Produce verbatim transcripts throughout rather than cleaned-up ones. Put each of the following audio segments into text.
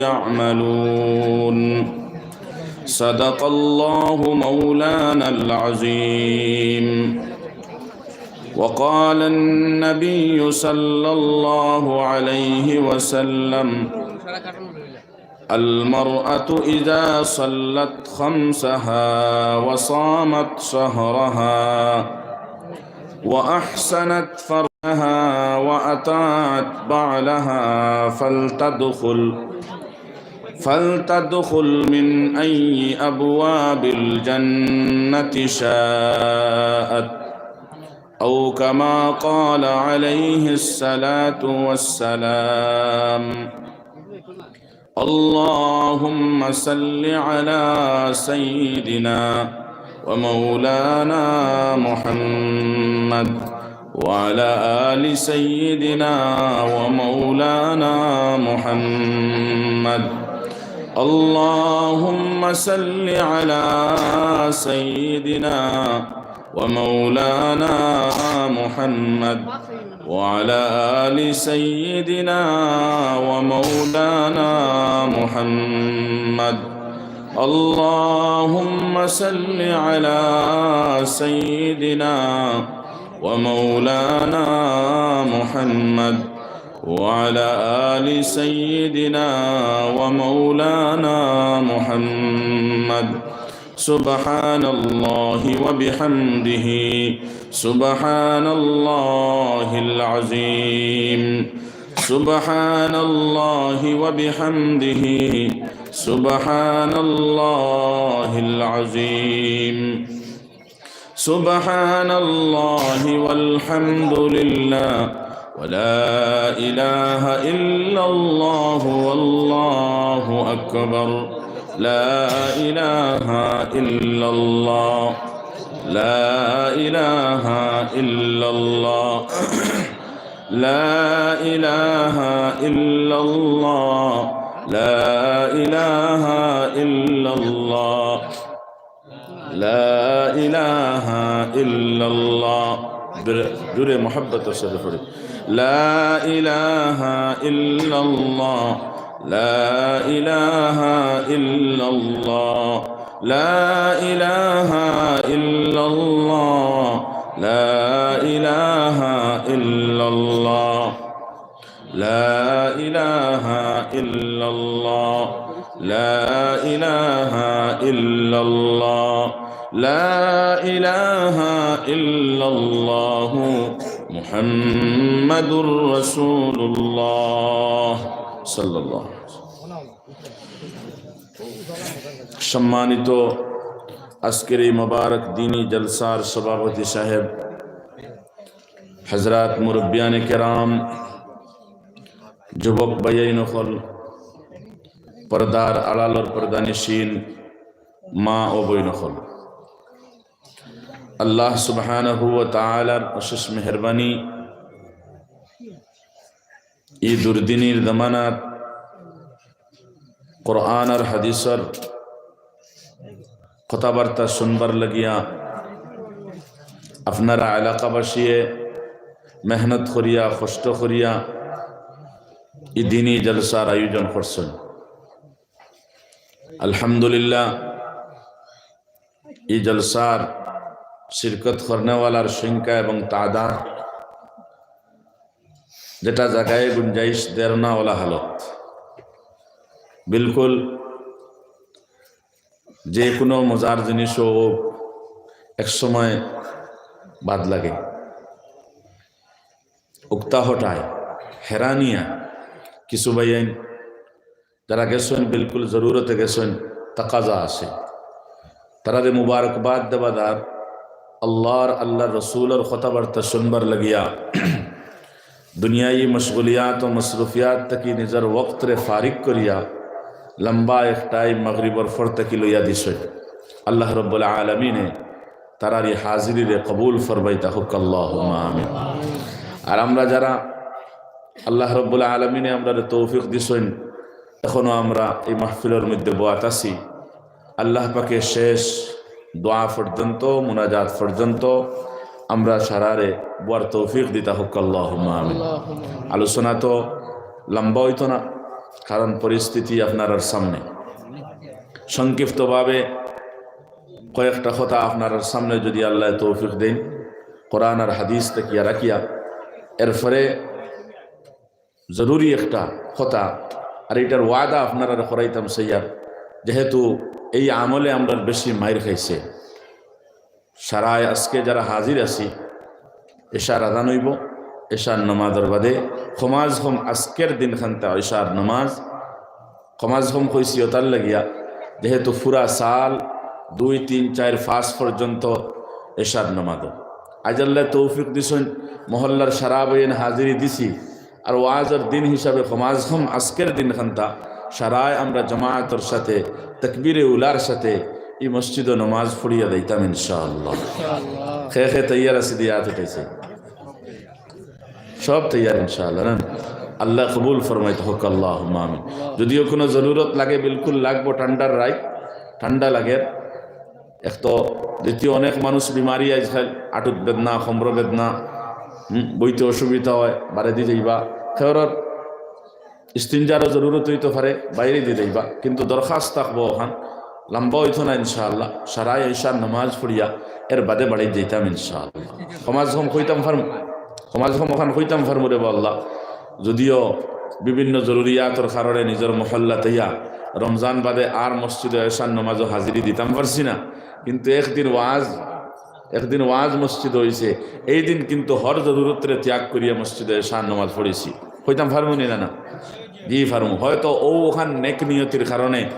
يعملون. صدق الله مولانا العظيم. وقال النبي صلى الله عليه وسلم: المرأة إذا صلت خمسها وصامت شهرها وأحصنت فرجها وأطاعت بعلها فلتدخل، فلتدخل من أي أبواب الجنة شاءت، أو كما قال عليه الصلاة والسلام. اللهم صل على سيدنا ومولانا محمد وعلى آل سيدنا ومولانا محمد. اللهم صل على سيدنا ومولانا محمد وعلى آل سيدنا ومولانا محمد. اللهم صل على سيدنا ومولانا محمد وعلى آل سيدنا ومولانا محمد. سبحان الله وبحمده، سبحان الله العظيم، سبحان الله وبحمده، سبحان الله العظيم. سبحان الله والحمد لله ولا إله إلا الله والله أكبر. لا إله إلا الله. لا إله إلا الله. لا إله إلا الله. لا إله إلا الله. لا إله إلا الله. জোরে, জোরে মহব্বতর সাথে পড়ি। لا إله إلا الله. لا إله إلا الله. لا إله إلا الله. لا إله إلا الله. لا إله إلا الله. لا إله إلا الله. لا إله إلا الله. محمد رسول الله. صلى الله عليه وسلم. সম্মানিত আজকের এই মোবারক দিনী জলসার সভাপতি সাহেব, হযরত মুরব্বিয়ানে কেরাম, যুবক ভাইয়াইন অকল, পর্দার আড়ালর পর্দানিশীন মা ও বইন অকল, আল্লাহ সুবহানাহু ওয়া তাআলার অশেষ মেহেরবানি, ই দুর্দিনীর জমানাত কোরআন আর হাদিসর কথাবার্তা শুনবার লাগিয়া আপনারা এলাকাবাসীয়ে মেহনত করিয়া, কষ্ট করিয়া ই দিনী জলসার আয়োজন করছইন। আলহামদুলিল্লাহ, ই জলসার শিরকত করনেওয়ালার সংখ্যা এবং তাদাদ যেটা জাগায় গুঞ্জাইশ দের না ওলা হালত। বিলকুল যে কোনো মজার জিনিসও হোক, এক সময় বাদ লাগে। উক্তা হটায়, হেরানিয়া, কিছু ভাইয়াইন যারা গেছইন, বিলকুল জরুরতে গেছইন, তাকাজা আছে। তারারে মুবারকবাদ দেওয়া দার, আল্লাহর, আল্লাহর রসুলর কথাবার্তা শুনবার লাগিয়া, দুনিয়ায়ী মশগুলিয়াত ও মসরুফিয়াত থাকি নিজর ওয়াক্তরে ফারিগ করিয়া, লম্বা এক টাইম মাগরিবর ফর থাকি লইয়া দিছইন। আল্লাহ রব্বুল আলামিনে তারার ই হাজিরিরে কবুল ফরমাইতা হউক, আল্লাহুম্মা আমিন। আর আমরা যারা আল্লাহ রব্বুল আলামিনে আমরারে তৌফিক দিছইন, এখনো আমরা এই মাহফিলর মধ্যে বওয়াত আছি। আল্লাহ পাকে শেষ দোয়া পর্যন্ত, মুনাজাত পর্যন্ত আমরা সারারে বওয়ার তৌফিক দিতা হউক, আল্লাহুম্মা আমিন। আলোচনা তো লম্বা হইতো না, কারণ পরিস্থিতি আপনারার সামনে। সংক্ষিপ্তভাবে কয়েকটা কথা আপনারার সামনে যদি আল্লায় তৌফিক দেইন, কোরআন আর হাদিস থাকিয়া রাখিয়া, এরপরে জরুরি একটা কথা, আর ইটার ওয়াদা আপনারারে করাইতাম চাইয়ার, যেহেতু এই আমলে আমরার বেশি মাইর খাইছে। সারায় আজকে যারা হাজির আছি, এশার আজান অইবো, এশার নমাজর বাদে কমাজ কম আজকের দিনখানতা এশার নমাজ, কমাজ কম কইছি অতার লাগিয়া, যেহেতু পুরা সাল দুই, তিন, চাইর, পাঁচ পর্যন্ত এশার নমাজ। আইজ আল্লায় তৌফিক দিছইন, মহল্লার সারা বইন হাজিরি দিছি, আর ওয়াজর দিন হিসাবে কমাজ কম আজকের দিনখানতা সারায় আমরা জামাতর সাথে, তাকবীরে উলার সাথে ই মসজিদো নমাজ পড়িয়া যাইতাম ইনশাআল্লাহ। খে খে তৈয়ার আছে দিয়া আত উঠাইছে, সব তৈয়ার ইনশাআল্লাহ, না? আল্লায় কবুল ফরমাইতা হউক, আল্লাহুম্মা আমিন। যদিও কোনো জরুরত লাগে, বিলকুল লাগবো, ঠান্ডার রাইত, ঠান্ডা লাগের। এক তো দ্বিতীয় অনেক মানুষ বিমারি আইজকাইল, আটুত বেদনা, কমরো বেদনা, হুম, বইতে অসুবিধা অয়, বারেদি যাইবা। খেওরর ইস্তিনজারও জরুরত অইতো পারে, বাইরেদি যাইবা, কিন্তু দরখাস্ত থাকবো অখান, লম্বা অইতো না ইনশাআল্লাহ। সারায় এশার নমাজ পড়িয়া এর বাদে বাড়িত যাইতাম ইনশাআল্লাহ। কমাজ কম কইতাম পারমু, কমাজ কম অখান কইতাম পারমু রেবা আল্লাহ। যদিও বিভিন্ন জরুরিয়াতর কারণে নিজর মহল্লাত আইয়া রমজান বাদে আর মসজিদো এশার নমাজো হাজিরি দিতাম পারছি না, কিন্তু একদিন ওয়াজ, একদিন ওয়াজ মসজিদো অইছে, এই দিন কিন্তু হর জরুরতরে ত্যাগ করিয়া মসজিদো এশার নমাজ পড়ছি। কইতাম পারমু নি না, না? জি পারমু। হয়তো অউ অখান নেক নিয়তির কারণে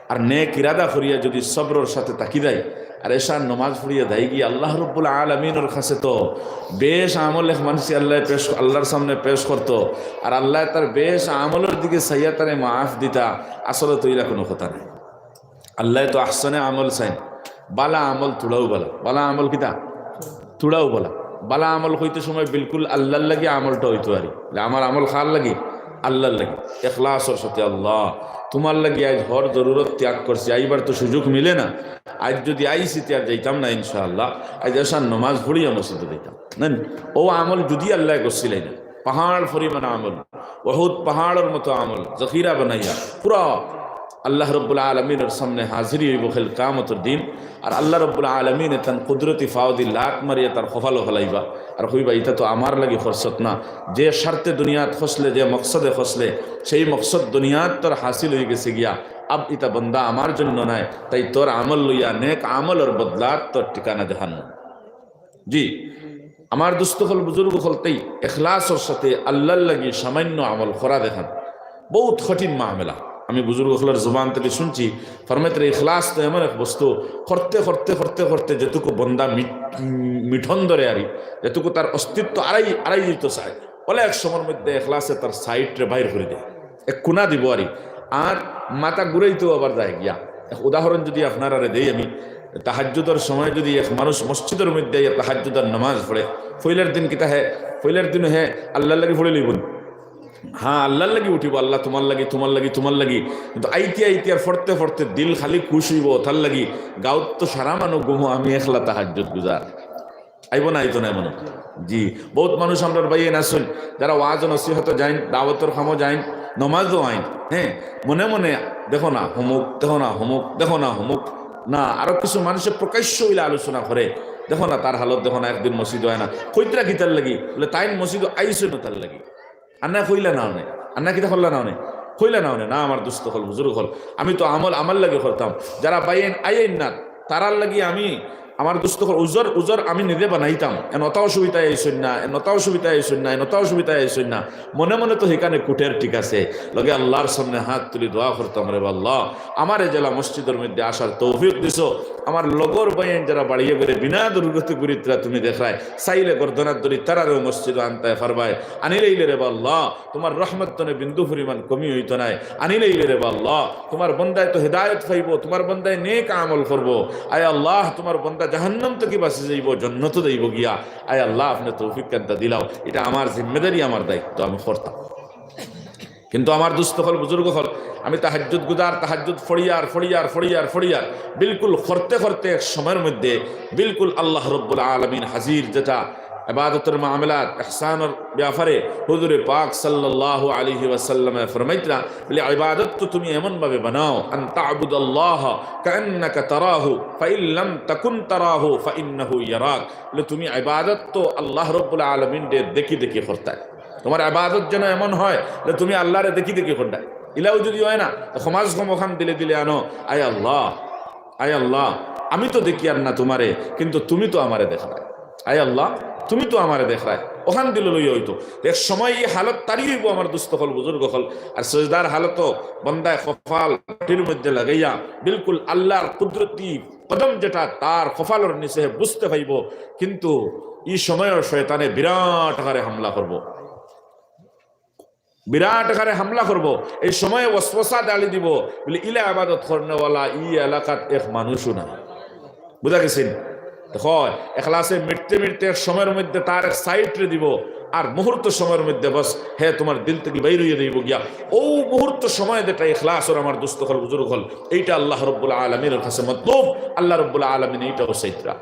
আর নেক ইরাদা করিয়া যদি সবরর সাথে থাকি যাই আর এশার নমাজ পড়িয়া যাইগি, আল্লাহ রব্বুল আলামিনর কাছে তো বেশ আমল এক মানষে আল্লায় পেশ, আল্লাহর সামনে পেশ করতো, আর আল্লায় তার বেশ আমলর দিকে চাইয়া তারে মাফ দিতা। আসলে তো ইলা কোনো কথা নাই। আল্লায় তো আহসানে আমল চাইন, বালা আমল থুড়াউ বালা। বালা আমল কিতা? থুড়াউ বালা। বালা আমল কইতে সময় বিলকুল আল্লাহর লাগি আমলটা অইতো পারে। যে আমার আমল কার লাগি? আল্লাহর লাগি। এখলাসর সাথে, আল্লাহ, তুমার লাগি আইজ হর জরুরত ত্যাগ করছি, আইবার তো সুযোগ মিলে না। আইজ যদি আইছি তে আর যাইতাম না ইনশাআল্লাহ। আইজ এশার নমাজ পড়িয়া মসজিদো যাইতাম। না নি? অউ আমল যদি আল্লায় করছিলাই না, পাহাড় পরিমাণ আমল, উহুদ পাহাড়র মতো আমল জখিরা বানাইয়া পুরা আল্লাহ রব্বুল আলামিনর সামনে হাজিরি অইবো কাল কিয়ামতর দিন। আর আল্লাহ রব্বুল আলামিনে তান কুদরতি ফাওদি লাত মারিয়া তার কপালো ফালাইবা, আর কইবা, "ইতা তো আমার লাগি খরচত না, যে স্বার্থে দুনিয়াত খসলে, যে মকসদে খসলে, সেই মকসদ দুনিয়াত তোর হাসিল অইগেছে গিয়া, আব ইতা বন্দা আমার জন্য নায়, তাই তোর আমল লইয়া নেক আমলর বদলাত তোর ঠিকানা জাহান্নাম।" জি, আমার দোস্ত অকল, বুজুর্গ অকল, তেই এখলাসর সাথে আল্লাহর লাগি সামান্য আমল করা দেখান বউত কঠিন মামলা। আমি বুজুর্গ অকলর জবান থাকি শুনছি, ফরমাইতরা, ইখলাস তো এমন এক বস্তু, করতে করতে করতে করতে যেটুকু বন্দা মিট-, মিঠন ধরে আরি, যেটুকু তার অস্তিত্ব আড়াই আড়াই দিতে চায়, অলা এক সময়র মধ্যে ইখলাসে তার সাইডরে বাইর করি দেয়, এক কুনা দিব আরি, আর মাথা ঘুরাইতেও আবার যায় গিয়া। এক উদাহরণ যদি আপনারারে দেই আমি, তাহাজ্জুদর সময় যদি এক মানুষ মসজিদর মধ্যে আইয়া তাহাজ্জুদর নামাজ পড়ে, পয়লার দিন কিতা হে, পয়লার দিন হে আল্লাহর লাগি পড়ি লইবো নি? হ্যাঁ, আল্লাহর লাগি উঠিবো, আল্লাহ তুমার লাগি, তুমার লাগি, তুমার লাগি। কিন্তু আইতে আইতে আর পড়তে পড়তে দিল খালি খুশ অইবো, তার লাগি গাউত তো সারা মানুষ ঘুমো, আমি একলা তাহাজ্জুদ গুজার। আইবো না, আইতো না মনো? জি, বউত মানুষ আমরার ভাইয়াইন আছইন, যারা ওয়াজ নসিহতো যাইন, দাওয়াতর কামো যাইন, নমাজও আইন, হ্যাঁ, মনে মনে দেখো না হমুক, দেখো না হমুক, দেখো না হমুক। না, আরো কিছু মানুষে প্রকাশ্য অইলে আলোচনা করে, দেখো না তার হালত, দেখো না একদিন মসজিদো আয় না। কইতরা কিতার লাগি? বলে, "তাইন মসজিদো আইছইন না তার লাগি।" আন্না কইলা না অনে, আন্না কিতা করলা না অনে, কইলা না অনে। না, আমার দোস্ত অকল, বুজুর্গ অকল, আমি তো আমল আমার লাগি করতাম, যারা ভাইয়াইন আইন না, তারার লাগি আমি, আমার দোস্ত অকল, উজর, উজর আমি নিজে বানাইতাম। এন অতা অসুবিধায় আইছইন না, এন অতা অসুবিধায় আইছইন না, এন অতা অসুবিধায় আইছইন না। মনে মনে তো হিখানে কুটের, ঠিক আছে, লগে আল্লাহর সামনে হাত তুলি দোয়া করতাম, "রেবা আল্লাহ, আমারে যেলা মসজিদর মধ্যে আসার তৌফিক দিছো, আমার লগর ভাইয়াইন যারা বাড়িয়ে বেড়ে বিনা জরুরতে ঘুরিতরা তুমি দেখরায়, চাইলে গর্দনাত ধরি তারারেও মসজিদো আনতায় পারবায়, আনিলাইলে রেবা আল্লাহ, তুমার রহমত তনে বিন্দু পরিমাণ কমি অইতো নায়, আনিলাইলে রেবা আল্লাহ, তুমার বন্দায় তো হেদায়েত পাইবো, তুমার বন্দায় নেক আমল করবো। আয় আল্লাহ, তুমার বন্দা জাহান্নাম থাকি বাঁচি যাইবো, জন্নতো যাইবো গিয়া। আয় আল্লাহ, আপনে তৌফিক খানতা দিলাও, ইটা আমার জিম্মেদারি, আমার দায়িত্ব, আমি করতাম।" কিন্তু আমার দোস্ত অকল, বুজুর্গ অকল, আমি তাহাজ্জুদ গুজার, তাহাজ্জুদ ফড়িয়ার, ফড়িয়ার, ফড়িয়ার, ফড়িয়ার, বিলকুল করতে করতে এক সময়র মধ্যে বিলকুল আল্লাহ রব্বুল আলামিন হাজির, যেটা ইবাদতর মামলাত, ইহসানর ব্যাপারে হুজুরে পাক সাল্লাল্লাহু আলাইহি ওয়াসাল্লামে ফরমাইতরা, বলে, ইবাদত তো তুমি এমন ভাবে বানাও, আন তা'বুদাল্লাহ কাআন্নাকা তারাহু, ফাইন লাম তাকুন তারাহু ফাইন্নাহু ইয়ারাক। বলে, তুমি ইবাদত তো আল্লাহ রাব্বুল আলামিনরে দেখি দেখি করতায়। তোমার ইবাদত যেন এমন হয় যে তুমি আল্লাহরে দেখি দেখি করতায়। ইলাও যদি হয় না, তো সমাজ কম ওখান দিলে দিলে আনো, আয় আল্লাহ, আয় আল্লাহ, আমি তো দেখিয়ার না তোমারে, কিন্তু তুমি তো আমারে দেখরায়। আয় আল্লাহ, তুমি তো আমারে দেখরায়। ওখান দিলে লইয়া হইতো। এক সময় এই হালত তারি হইব আমার দুস্ত অকল, বুজুর্গ অকল। আর সজদার হালতও বন্দায় কপাল মাটির মধ্যে লাগাইয়া বিলকুল আল্লাহর কুদরতি কদম যেটা তার কপালর নিচে হে বুঝতে পাইব। কিন্তু এই সময়ও শয়তানে বিরাট আকারে হামলা করব। বিরাট আকারে হামলা করব। এই সময়ে ওয়াসওয়াসা ডালি দিব, বলে, ইলা ইবাদত করনেওয়ালা ই এলাকাত এক মানুষও নাই। বুঝা গেছে নি? দেখো, এখলাসে মিটতে মিটতে এক সময়ের মধ্যে তার এক সাইডরে দিব, আর মুহূর্ত সময়ের মধ্যে বাস হে তোমার দিল থাকি বাইর হইয়া যাইব গিয়া। ও মুহূর্ত সময় যেটা এখলাস অর আমার দুস্ত অকল, বুজুর্গ অকল, এইটা আল্লাহ রাব্বুল আলামিনর কাছে মতলুব। আল্লাহ রাব্বুল আলামিন এইটাও চাইতরা।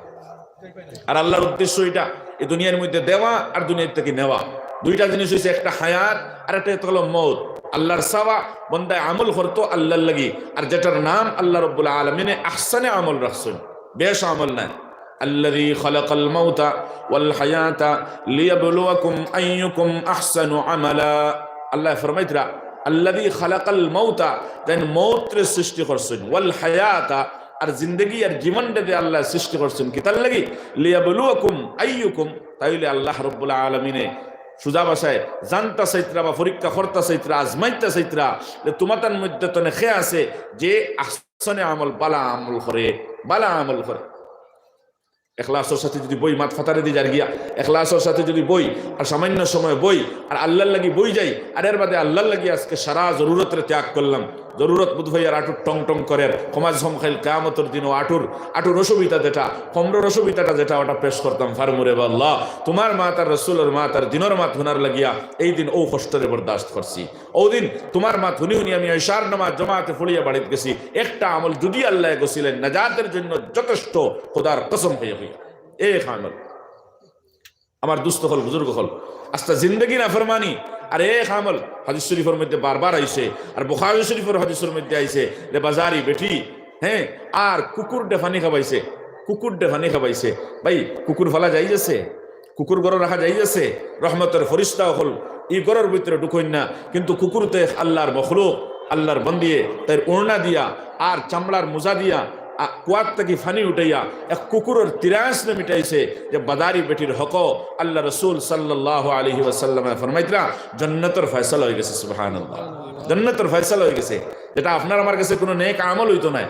আর আল্লাহর উদ্দেশ্য এটা, এই দুনিয়ার মধ্যে দেওয়া আর দুনিয়ার থাকি নেওয়া। দুইটা জিনিস হইছে, একটা হায়াত আর একটা হলো মউত। আল্লাহর চাওয়া, বন্দায় আমল করতো আল্লাহর লাগি, আর যেটার নাম আল্লাহ রাব্বুল আলামিনে আহসানে আমল রাখছইন, বেশ আমল নায়। আল্লাযী খালাকাল মাউতা ওয়াল হায়াতা লিয়াবলুয়াকুম আইয়ুকুম আহসানু আমালা। আল্লায় ফরমাইতরা, আল্লাযী খালাকাল মাউতা, যেইন মউতরে সৃষ্টি করছইন, ওয়াল হায়াতা, আর জিন্দেগি আর জীবনরে আল্লায় সৃষ্টি করছইন কিতার লাগি? লিয়াবলুয়াকুম আইয়ুকুম, তাইলে আল্লাহ রাব্বুল আলামিনে সুজা ভাষায় জানতা চাইতরা বা পরীক্ষা করতা চাইতরা, আজমাইতা চাইতরা, যে তোমাতার মধ্যে তনে কে আছে যে আহসানে আমল, বালা আমল করে, বালা আমল করে। এখলাসর সাথে যদি বই, মাত ফাতারে দি যার গিয়া, এখলাসর সাথে যদি বই, আর সামান্য সময় বই, আর আল্লাহর লাগি বই যাই, আর এর বাদে আল্লাহর লাগি আজকে সারা জরুরতরে ত্যাগ করলাম, জরুরত বুধ ভাইয়ার আটুর টং টং করের, সমাজ সমখাইল কিয়ামতর দিনও আটুর, আটুর অসুবিধা যেটা, কমরর অসুবিধাটা যেটা, ওটা পেশ করতাম ফারমুরে বা আল্লাহ, তোমার মাত আর রসুলর মাত আর দিনর মাত হুনার লাগিয়া এই দিন ও কষ্টরে বরদাস্ত করছি। ওদিন তোমার মাত হুনি হুনি আমি ইশার নামাজ জমাতে পড়িয়া বাড়িত গেছি। একটা আমল যদি আল্লায় গছিলেন নাজাতের জন্য যথেষ্ট, খোদার কসম খাইয়া কইয়া। এক আমল। আমার দুস্ত অকল, বুজুর্গ অকল, আস্তা জিন্দেগি নাফরমানি, আর এক আমল। হাদিস শরীফর মধ্যে বারবার আইছে, আর বুখারী শরীফর হাদিসর মধ্যে আইছে যে বাজারি বেটি, হ্যাঁ, আর কুকুররে পানি খাবাইছে, কুকুররে পানি খাবাইছে। ভাই, কুকুর পালা জায়েজ আছে? কুকুর ঘরো রাখা জায়েজ আছে? রহমতর ফিরিস্তা অকল ই ঘরর ভিতরে ঢুকইন না, কিন্তু কুকুর তো এক আল্লাহর মখলুক, আল্লাহর বন্দিয়ে তাইর ওড়না দিয়া আর চামড়ার মোজা দিয়া আ, কুয়ার থাকি পানি উঠাইয়া এক কুকুরর তিরাস মিটাইছে যে বাজারি বেটির হক। আল্লাহ রসুল সাল্লাল্লাহু আলাইহি ওয়াসাল্লামে ফরমাইতরা, জন্নতর ফয়সালা হয়ে গেছে। সুবহানাল্লাহ। জন্নতর ফয়সালা হয়ে গেছে। যেটা আপনার আমার কাছে কোনো নেক আমল হইতো নায়,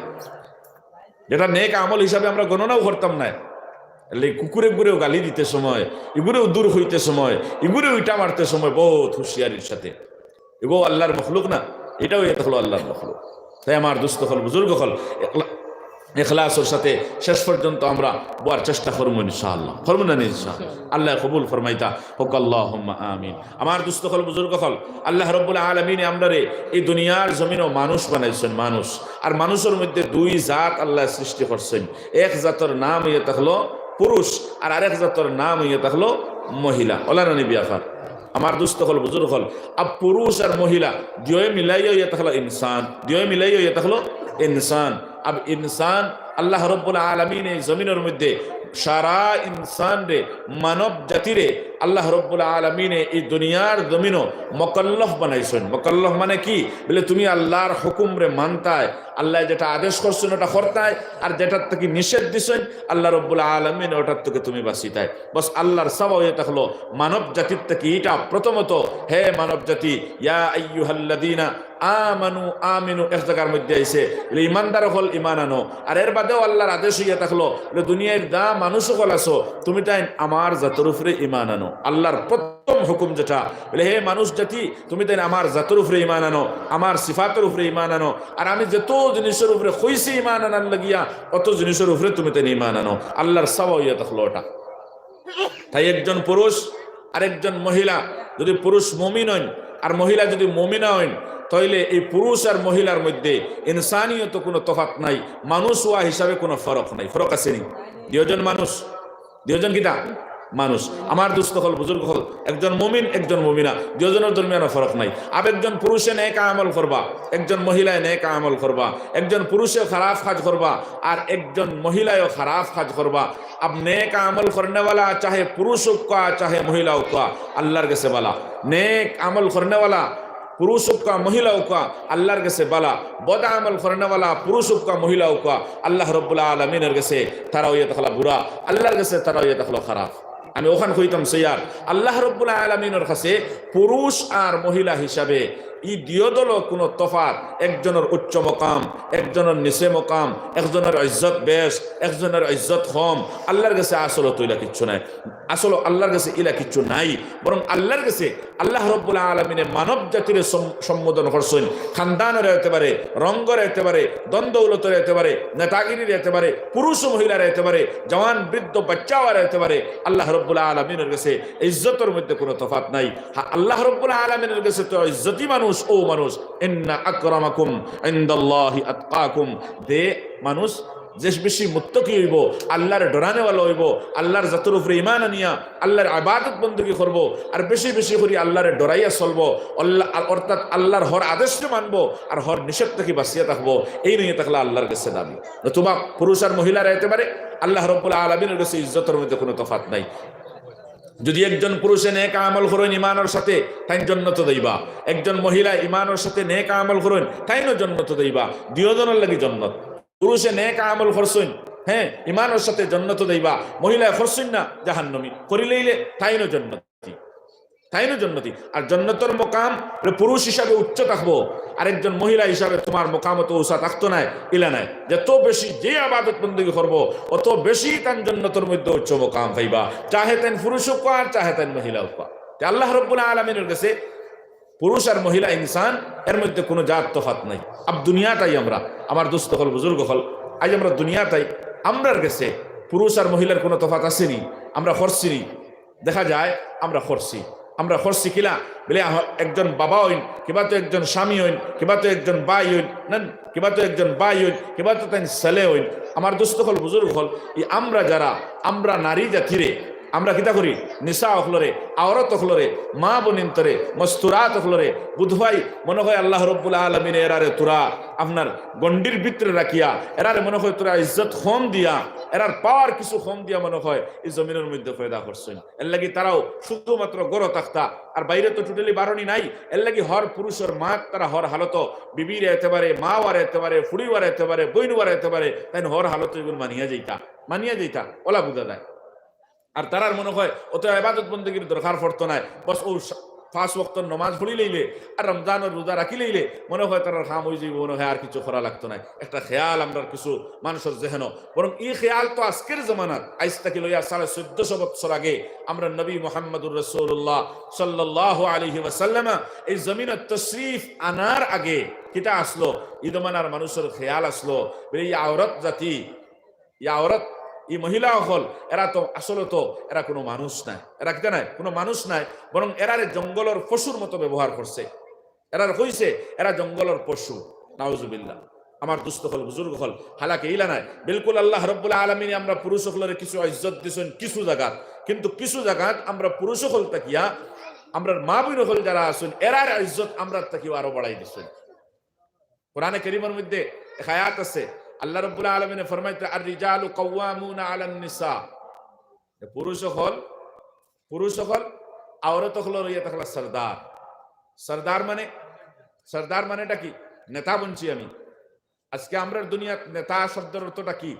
যেটা নেক আমল হিসাবে আমরা গণনাও করতাম নায়। এর লাগি কুকুরে গুরেও গালি দিতে সময়, ইগুরেও দূর হইতে সময়, ইগুরেও ইটা মারতে সময় বহুত হুঁশিয়ারির সাথে। ইগো আল্লাহর মখলুক না, ইটাও ইয়া থাকলো আল্লাহর মখলুক। তাই আমার দুস্ত অকল, বুজুর্গ অকল, এখলা-, এখলাসর সাথে শেষ পর্যন্ত আমরা বওয়ার চেষ্টা করমু ইনশাআল্লাহ। করমু না নি ইনশাআল্লাহ? আল্লায় কবুল ফরমাইতা হক, আল্লাহুম্মা আমিন। আমার দুস্ত অকল, বুজুর্গ অকল, আল্লাহ রাব্বুল আলামিনে আমরারে এই দুনিয়ার জমিনো মানুষ বানাইছইন, মানুষ। আর মানুষর মধ্যে দুই জাত আল্লায় সৃষ্টি করছইন। এক জাতর নাম ইয়া থাকলো পুরুষ, আর আরেক জাতর নাম ইয়া থাকলো মহিলা। অলা না নি ব্যাপার? আমার দুস্ত অকল, বুজুর্গ অকল, আর পুরুষ আর মহিলা দুইয়ে মিলাইয়া ইয়া থাকলো ইনসান, দুইয়ে মিলাইয়া ইয়া থাকলো ইনসান। আর ইনসান আল্লাহ রাব্বুল আলামিনে এই জমিনর মধ্যে সারা ইনসানরে, মানব জাতিরে আল্লাহ রাব্বুল আলামিনে এই দুনিয়ার জমিনো মুকাল্লাফ বানাইছইন। মুকাল্লাফ মানে কি? বলে তুমি আল্লাহর হুকুমরে মানতায়, আল্লায় যেটা আদেশ করছইন ওটা করতায়, আর যেটার থাকি নিষেধ দিছইন আল্লাহ রাব্বুল আলামিন ওটার থাকি তুমি বাঁচিতায়। বাস আল্লাহর চাওয়া ইয়া থাকলো মানব জাতির থাকি ইটা প্রথমত, হে মানব জাতি, ইয়া আইয়ুহাল্লাযীনা আমানু আমিনু, এক জাগার মধ্যে আইছে, বলে, ইমানদার অকল ইমান আনো। আর এর বাদেও আল্লাহর আদেশ ইয়া থাকলো, বলে, দুনিয়ার যা মানুষ অকল আছো, তুমি তাইন আমার জাতর উপরে ইমান আনো। আল্লাহর প্রথম হুকুম যেটা, বলে, হে মানুষ জাতি, তুমি তাইন আমার জাতর উপরে ইমান আনো, আমার সিফাতর উপরে ইমান আনো। আর আমি যত জিনিসর উপরে কইছি ইমান আনার লাগিয়া, অত জিনিসর উপরে তুমি তাইন ইমান আনো। আল্লাহর চাওয়া ইয়া থাকলো ওটা। তাই একজন পুরুষ আর একজন মহিলা, যদি পুরুষ মুমিন হইন আর মহিলা যদি মুমিনা হইন, তাইলে এই পুরুষ আর মহিলার মধ্যে ইনসানিয়ত কোনো তফাত নাই, মানুষ হওয়া হিসাবে কোনো ফরক নাই। ফরক আছে নি? দুইজন মানুষ, দুইজন কিতা? মানুষ। আমার দোস্ত অকল, বুজুর্গ অকল, একজন মুমিন, একজন মুমিনা, দুইজনর দরমিয়ানো ফরক নাই। আব একজন পুরুষে নেক আমল করবা, একজন মহিলায় নেক আমল করবা, একজন পুরুষে খারাপ কাজ করবা, আর একজন মহিলায়ও খারাপ কাজ করবা। আব নেক আমল করনেওয়ালা চাহে পুরুষ হোক কা, চাহে মহিলা হোক কা, আল্লাহর গেছে বালা। নেক আমল করনেওয়ালা পুরুষ হোক কা, মহিলা হোক কা, আল্লাহর গেছে বালা। বদ আমল করনেওয়ালা পুরুষ হোক কা, মহিলা হোক কা, আল্লাহ রব্বুল আলামিনের গেছে তারা অইয়া থাকলা বুরা, আল্লাহর গেছে তারা অইয়া থাকলা খারাপ। আমি অখান কইতাম চাইয়ার, আল্লাহ রব্বুল আলামিনের কাছে পুরুষ আর মহিলা হিসাবে ই দুইও দলও কোনো তফাত, একজনর উচ্চ মকাম, একজনর নিচে মকাম, একজনর ইজ্জত বেশ, একজনর ইজ্জত কম, আল্লাহর গেছে আসলে তো ইলা কিচ্ছু নাই। আসলে আল্লাহর গেছে ইলা কিচ্ছু নাই, বরং আল্লাহর গেছে আল্লাহ রব্বুল আলামিনে মানব জাতিরে সম-, সম্বোধন করছইন। খানদানর এতবারে, রঙ্গর এতবারে, ধন দৌলতর এতবারে, নেতাগিরির এতবারে, পুরুষ ও মহিলার এতবারে, জওয়ান বৃদ্ধ বাচ্চাওয়ার এতবারে আল্লাহ রব্বুল আলামিনের গেছে ইজ্জতর মধ্যে কোনো তফাত নাই। হ্যাঁ, আল্লাহ রব্বুল আলামিনের গেছে তো ইজ্জতি মানুষ, ও মানুষ, ইন্না আকরামাকুম ইনদাল্লাহি আতকাকুম। যে মানুষ যে বেশি মুত্তাকি অইবো, আল্লাহরে ডরানেওয়ালা অইবো, আল্লাহর জাতর উপরে ঈমান আনিয়া আল্লাহর ইবাদত বন্দেগি করবো, আর বেশি বেশি করি আল্লাহরে ডরাইয়া চলবো, আল্লাহ, অর্থাৎ আল্লাহর হর আদেশরে মানবো আর হর নিষেধ থাকি বাঁচিয়া থাকবো, এইন অইয়া থাকলা আল্লাহর গেছে দামি। নতুবা পুরুষ আর মহিলার এতবারে আল্লাহ রব্বুল আলামিনের গেছে ইজ্জতর মধ্যে কোনো তফাত নাই। যদি একজন পুরুষে নেক আমল করইন ঈমানর সাথে, তাইন জন্নতো যাইবা। একজন মহিলা ঈমানর সাথে নেক আমল করইন, তাইনও জন্নতো যাইবা। দুইও জনর লাগি জন্নত। পুরুষে নেক আমল করছইন, হ্যাঁ, ঈমানর সাথে জন্নতো যাইবা। মহিলায় করছইন না, জাহান্নামী। করিলাইলে তাইনও জন্নতি, তাইনও জন্নতি। আর জন্নতর মকাম পুরুষ হিসাবে উচ্চ থাকবো, আর একজন মহিলা হিসাবে তুমার মকাম অত উঁচা থাকতো নায়, ইলা নায়। যত বেশি যে ইবাদত বন্দেগি করবো, অত বেশি তান জন্নতর মধ্যে উচ্চ মকাম পাইবা, চাহে তাইন পুরুষ হোক আর চাহে তাইন মহিলা হোক। তে আল্লাহ রব্বুল আলামিনের গেছে পুরুষ আর মহিলা ইনসান, এর মধ্যে কোনো জাত তফাত নাই। আব দুনিয়াটাই আমরা, আমার দোস্ত অকল, বুজুর্গ অকল, আইজ আমরা দুনিয়াটাই, আমরার গেছে পুরুষ আর মহিলার কোনো তফাত আছেনি? আমরা করছিনি? দেখা যায় আমরা করছি। আমরা করছি কিলা? বলে, আহ, একজন বাবা অইন, কিবা তো একজন স্বামী অইন, কিবা তো একজন ভাই অইন, না, কিবা তো একজন ভাই অইন, কিবা তো তাইন ছেলে অইন। আমার দোস্ত অকল, বুজুর্গ অকল, ই আমরা যারা, আমরা নারী জাতিরে, আমরা কিতা করি? নিসা অকলরে, আওরত অকলরে, মা বইনিন্তরে, মস্তুরাত অকলরে, বুধবাই মনে হয় আল্লাহ রব্বুল আলামিনে এরারে তুরা আপনার গণ্ডির ভিতরে রাখিয়া, এরারে মনে হয় তুরা ইজ্জত কম দিয়া, এরার পাওয়ার কিছু কম দিয়া মনে হয় ই জমিনর মধ্যে পয়দা করছইন। এর লাগি তারাও শুধুমাত্র ঘরো থাকতা, আর বাইরে তো totally বারনি নাই। এর লাগি হর পুরুষর মাত তারা হর হালত, বিবির এতবারে, মাওয়ার এতবারে, ফুড়িওয়ার এতবারে, বইনওয়ার এতবারে, তাইন হর হালত ইগুন মানিয়া যাইতা, মানিয়া যাইতা, অলা বুঝা যায়। আর তারার মনে হয় অত ইবাদত বন্দেগির দরকার পড়তো নায়, বস ও সা-, পাঁচ ওয়াক্ত নমাজ পড়িলাইলে আর রমজানর রোজা রাখিলাইলে মনে হয় তারার কাম অইযাইবো, মনে হয় আর কিছু করা লাগতো নায়। একটা খেয়াল আমরার কিছু মানুষর জেহেনো, বরং ই খেয়াল তো আজকের জমানাত, আইজ থাকি লইয়া সাড়ে চোদ্দশো বছর আগে আমরার নবী মুহাম্মদুর রাসূলুল্লাহ সাল্লাল্লাহু আলাইহি ওয়াসাল্লাম এই জমিনো তশরিফ আনার আগে কিতা আছলো, ই জমানার মানুষর খেয়াল আছলো, বলে, ই আওরত জাতি, ই আওরত, ই মহিলা অকল, এরা তো আসলে তো এরা কোনো মানুষ নায়। এরা কিতা নায়? কোনো মানুষ নায়, বরং এরারে জঙ্গলর পশুর মতো ব্যবহার করছে। এরারে কইছে, এরা জঙ্গলর পশু। নাউজুবিল্লাহ। আমার দোস্ত অকল, বুজুর্গ অকল, হালাকে ইলা নায়। বিলকুল আল্লাহ রব্বুল আলামিনে আমরা পুরুষ অকলরে কিছু ইজ্জত দিছইন কিছু জাগাত, কিন্তু কিছু জাগাত আমরা পুরুষ অকল থাকিয়া, আমরার মা বইন অকল যারা আছইন, এরার ইজ্জত আমরার থাকিও আরো বাড়াই দিছইন। কোরআনে করিমর মধ্যে এক আয়াত আছে, আল্লাহ রব্বুল আলামিনে ফরমাইতে, "আর রিজালু কাওয়ামুনা আলান নিসা।" যে পুরুষ অকল, পুরুষ অকল আওরত অকলর অইয়া থাকলা সর্দার। সর্দার মানে, সর্দার মানেটা কি? নেতা বনছি আমি। আজকে আমরার দুনিয়াত নেতা শব্দর অর্থটা কি?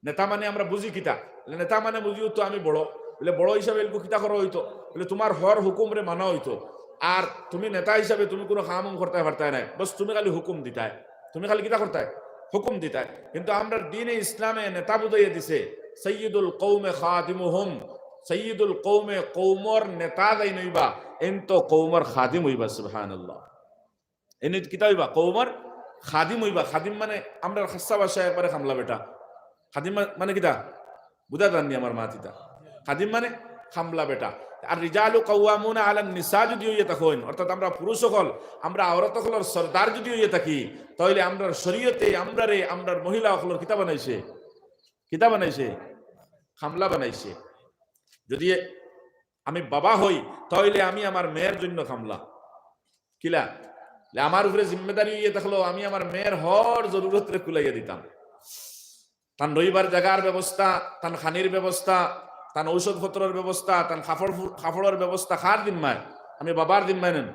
নেতা মানে আমরা বুঝি কিতা? বলে, নেতা মানে বুঝি তো আমি বড়। বলে, বড় হিসাবে এলকু কিতা করা অইতো? বলে, তুমার হর হুকুমরে মানা অইতো। আর তুমি নেতা হিসাবে তুমি কোনো কাম উম করতায় পারতায় নায়, বস তুমি খালি হুকুম দিতায়। তুমি খালি কিতা করতায়? হুকুম দিতায়। কিন্তু আমরার দ্বীনে ইসলামে নেতা বুঝাইয়া দিছে, সাইয়্যিদুল কওমে খাদিমুহুম, সাইয়্যিদুল কওমে, কওমর নেতা যেইন অইবা, এইন তো কওমর খাদিম অইবা। সুবহানাল্লাহ। এইন কিতা অইবা? কওমর খাদিম অইবা। খাদিম মানে আমরার খাসা ভাষায় একবারে কামলা বেটা। খাদিম মা-, মানে কিতা? বুঝা যাননি আমার মাত ইতা? খাদিম মানে কামলা বেটা। আর রিজালু কাওয়ামুনা আলান নিসা যদি অইয়া থাকইন, অর্থাৎ আমরা পুরুষ অকল, আমরা আওরত অকলর সর্দার যদি অইয়া থাকি, তাইলে আমরার শরীয়তে আমরারে, আমরার মহিলা অকলর কিতা বানাইছে? কিতা বানাইছে? কামলা বানাইছে। যদি আমি বাবা হই, তাইলে আমি আমার মেয়ের জন্য খামলা। কিলা? লে আমার উপরে জিম্মেদারি অইয়া থাকলো, আমি আমার মেয়ের হর জরুরতরে কুলাইয়া দিতাম। তান রইবার জাগার ব্যবস্থা, তান খানির ব্যবস্থা, তান ঔষধপত্রর ব্যবস্থা, তান কাপড় ফু-, কাপড়র ব্যবস্থা কার জিম্মায়? আমি বাবার জিম্মায় নেন।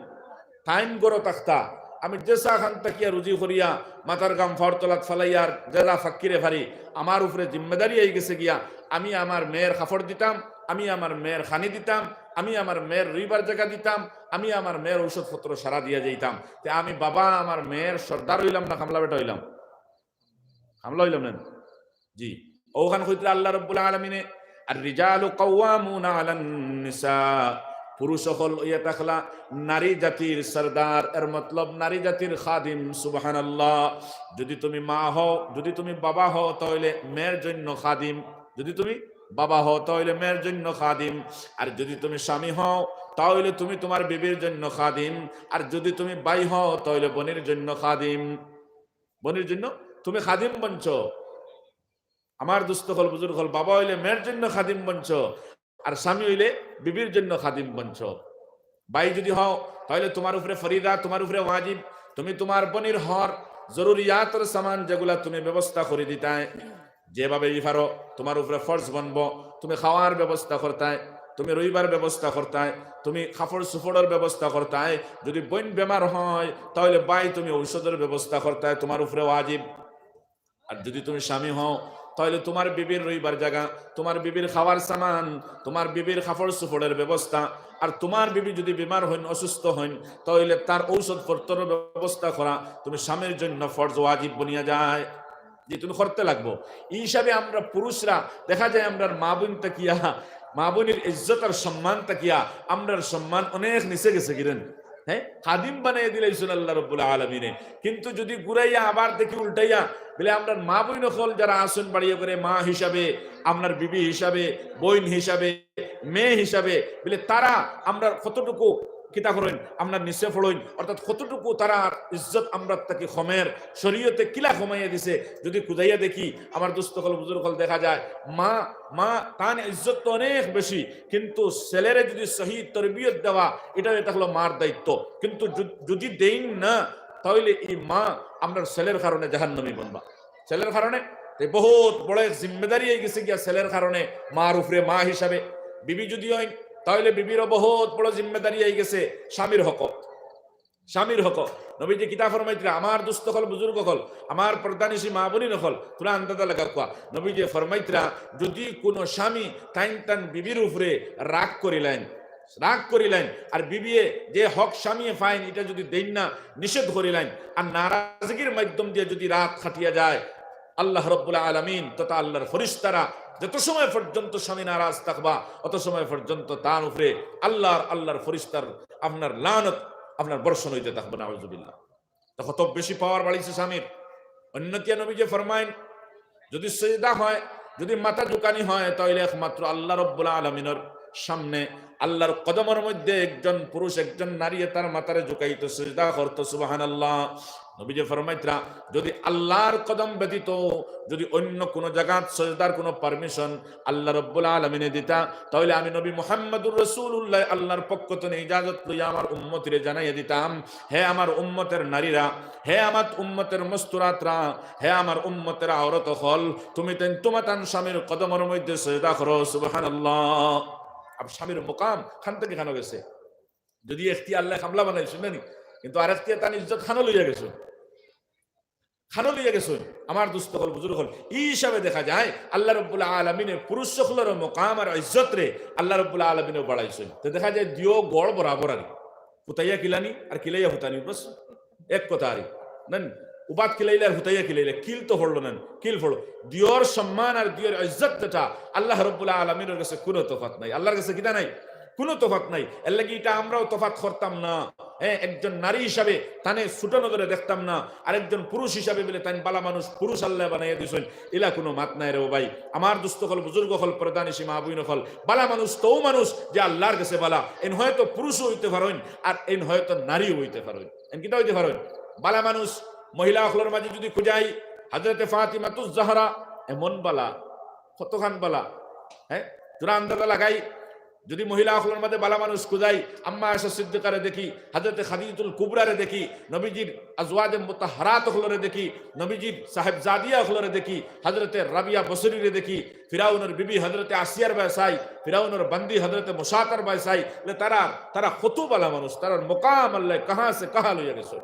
তাইন ঘরো থাকতা, আমি যেছা খান থাকিয়া রুজি করিয়া, মাথার ঘাম পাওর তলাত ফালাইয়ার যেলা ফাক্কিরে ফারি, আমার উপরে জিম্মেদারি আইগেছে গিয়া, আমি আমার মেয়ের কাপড় দিতাম, আমি আমার মেয়ের খানি দিতাম, আমি আমার মেয়ের রইবার জাগা দিতাম, আমি আমার মেয়ের ঔষধপত্র সারা দিয়া যাইতাম। তে আমি বাবা আমার মেয়ের সর্দার অইলাম না খামলা বেটা অইলাম? খামলা অইলাম না? জি। অখান কইতরা আল্লাহ রাব্বুল আলামিনে, "আর রিজালু কাওয়ামুনা আলান নিসা।" পুরুষ অকল অইয়া থাকলা নারী জাতির সর্দার, এর মতলব নারী জাতির খাদিম। সুবহানাল্লাহ। যদি তুমি মা হও, যদি তুমি বাবা হও, তাইলে মেয়ের জন্য খাদিম। যদি তুমি বাবা হও, তাইলে মেয়ের জন্য খাদিম। আর যদি তুমি স্বামী হও, তাইলে তুমি তোমার বিবির জন্য খাদিম। আর যদি তুমি ভাই হও, তাইলে বোনের জন্য খাদিম। বোনের জন্য তুমি খাদিম বনছো। আমার দোস্ত অকল, বুজুর্গ অকল, বাবা অইলে মেয়ের জন্য খাদিম বনছো, আর স্বামী অইলে বিবির জন্য খাদিম বনছো। ভাই যদি হও, তাইলে তোমার উপরে ফরিদা, তোমার উপরে ওয়াজিব, তুমি তোমার বোনের হর জরুরিয়াতর সামান যেগুলা তুমি ব্যবস্থা করি দিতায়, যেভাবে ই পারো, তোমার উপরে ফরজ বনবো, তুমি খাওয়ার ব্যবস্থা করতায়, তুমি রইবার ব্যবস্থা করতায়, তুমি কাপড় চুপড়র ব্যবস্থা করতায়। যদি বোন বেমার হয়, তাইলে ভাই তুমি ঔষধর ব্যবস্থা করতায়, তোমার উপরে ওয়াজিব। আর যদি তুমি স্বামী হও, তাইলে তোমার বিবির রইবার জাগা, তোমার বিবির খাওয়ার সামান, তোমার বিবির কাপড় চুপড়র ব্যবস্থা, আর তোমার বিবি যদি বেমার হইন, অসুস্থ হইন, তাইলে তার ঔষধপত্রর ব্যবস্থা করা তুমি স্বামীর জন্য ফরজ ওয়াজিব বনিয়া যায়, যে তুমি করতে লাগবো। ই হিসাবে আমরা পুরুষরা দেখা যায় আমরার মা বোন তাকিয়া, মা বোনের ইজ্জত আর সম্মান তাকিয়া আমরার সম্মান অনেক নিচে গেছে গিরেন। হ্যাঁ, খাদিম বানাই দিলাইছইন আল্লাহ রাব্বুল আলামিনে। কিন্তু যদি ঘুরাইয়া আবার দেখি উল্টাইয়া, বলে আমরার মা বোন অকল যারা আছইন বাড়িয়ে করে মা হিসাবে, আপনার বিবি হিসাবে, বোন হিসাবে, মেয়ে হিসাবে, বলে তারা আমরার কতটুকু কিতা করইন, আমরার নিচে পড়ইন, অর্থাৎ কতটুকু তারার ইজ্জত আমরার থাকি কমের, শরীয়তে কিলা কমাইয়া দিছে। যদি খুঁজাইয়া দেখি, আমার দোস্ত অকল, বুজুর্গ অকল, দেখা যায় মা, মা তান ইজ্জত তো অনেক বেশি, কিন্তু ছেলেরে যদি সহি তরবিয়ত দেওয়া, এটা, এটা হলো মার দায়িত্ব। কিন্তু যু-, যদি দেইন না, তাহলে এই মা আমরার ছেলের কারণে জাহান্নামী বনবা। ছেলের কারণে, তে বহুত বড় এক জিম্মেদারি আইগেছে গিয়া ছেলের কারণে মার উপরে, মা হিসাবে। বিবি যদি হইন, তাহলে বিবিরও বহুত বড় জিম্মেদারি আইগেছে স্বামীর হক, স্বামীর হক। নবীজি কিতা ফরমাইতরা, আমার দোস্ত অকল, বুজুর্গ অকল, আমার পর্দানিশী মা বোন অকল, তোরা আন্দাজা লাগা কোয়া। নবীজি ফরমাইতরা, যদি কোনো স্বামী তাইন তান বিবির উপরে রাগ করিলাইন, রাগ করিলাইন, আর বিবিয়ে যে হক স্বামীয়ে পাইন, এটা যদি দেইন না, নিষেধ করিলাইন, আর নারাজগির মাধ্যম দিয়া যদি রাত কাটিয়া যায়, আল্লাহ রাব্বুল আলামিন তথা আল্লাহর ফরিস্তারা যত সময় পর্যন্ত স্বামী নারাজ থাকবা, অত সময় পর্যন্ত তার উপরে আল্লাহর, আল্লাহর ফরিস্তার আপনার লানত, আপনার বর্ষণ হইতে থাকবে, নাউজুবিল্লাহ। তো কত বেশি পাওয়ার বাড়িছে স্বামীর। অন্যতিয়া নবীজি ফরমাইন, যদি সেজদা হয়, যদি মাথা ঝুকানি হয়, তাহলে একমাত্র আল্লাহ রাব্বুল আলামিনের সামনে, আল্লাহর কদমর মধ্যে একজন পুরুষ, একজন নারী তার মাথারে ঝুকাইতো, সেজদা করতো। সুবহানাল্লাহ। নবীজি ফরমাইতরা, যদি আল্লাহর কদম ব্যতীত যদি অন্য কোনো জাগাত সেজদার কোনো পারমিশন আল্লাহ রাব্বুল আলামিনে দিতা, তাহলে আমি নবী মুহাম্মাদুর রাসূলুল্লাহ আল্লাহর পক্ষ থেকে ইজাজত লইয়া আমার উম্মতিরে জানাইয়া দিতাম, হে আমার উম্মতের নারীরা, হে আমার উম্মতের মস্তুরাতরা, হে আমার উম্মতের আওরত অকল, তুমি তাইন তুমাতান স্বামীর কদমর মধ্যে সেজদা করো। সুবহানাল্লাহ। আর স্বামীর মুকাম খান থাকি খানো গেছে। যদি একটি আল্লাহ খামলা বানাইছইন না নি, কিন্তু আরেকটি তান ইজ্জত খানো লইয়া গেছইন, খানো লইয়া গেছইন। আমার দোস্ত অকল, বুজুর্গ অকল, ই হিসাবে দেখা যায় আল্লাহ রাব্বুল আলামিনে পুরুষ অকলর মুকাম আর ইজ্জতরে আল্লাহ রাব্বুল আলামিনে বাড়াইছইন। তো দেখা যায় দিও গড় বরাবর আর ফুতাইয়া কিলানি আর কিলাইয়া ফুতানি, বাস এক কথা আরি। নেন, উবাত কিলাইলে আর ফুতাইয়া কিলাইলে, কিল তো পড়লো নেন, কিল পড়লো। দিওর সম্মান আর দিওর ইজ্জত যেটা, আল্লাহ রাব্বুল আলামিনের কাছে কোনো তফাত নাই, আল্লাহর কাছে কিতা নাই, কোনো তফাত নাই। এর লাগি এটা আমরাও তফাত করতাম না। হ্যাঁ, একজন নারী হিসাবে তানে ছোট নজরে দেখতাম না, আর একজন পুরুষ হিসাবে বলে তাইন বালা মানুষ, পুরুষ আল্লাহ বানাইয়া দিছইন, ইলা কোনো মাত নাই রে ও ভাই। আমার দোস্ত অকল, বুজুর্গ অকল, পর্দানিশী মা বোন অকল, বালা মানুষ তো মানুষ যে আল্লাহর কাছে বালা, এন হয়তো পুরুষও হইতে পারইন, আর এন হয়তো নারীও হইতে পারইন। এন কিতা হইতে পারইন? বালা মানুষ, মহিলা অকলর মাঝে যদি খুঁজাই, হযরতে ফাতিমাতুজ জাহরা এমন বালা, কতখান বালা, হ্যাঁ, তোরা আন্দাজা লাগাই, যদি মহিলা অকলর মাঝে বালা মানুষ খুঁজাই, আম্মা আয়েশা সিদ্দিকারে দেখি, হযরতে খাদিজাতুল কুবরারে দেখি, নবীজির আজওয়াজে মুতাহহারাত অকলরে দেখি, নবীজির সাহেবজাদিয়া অকলরে দেখি, হযরতে রাবিয়া বসরিরে দেখি, ফিরাউনর বিবি হযরতে আসিয়ার বায় চাই, ফিরাউনর বান্দি হযরতে মুশাতার বায় চাই, লে তারা, তারা কত বালা মানুষ, তারার মকাম আল্লায় কাহা সে কাহা লইয়া গেছে।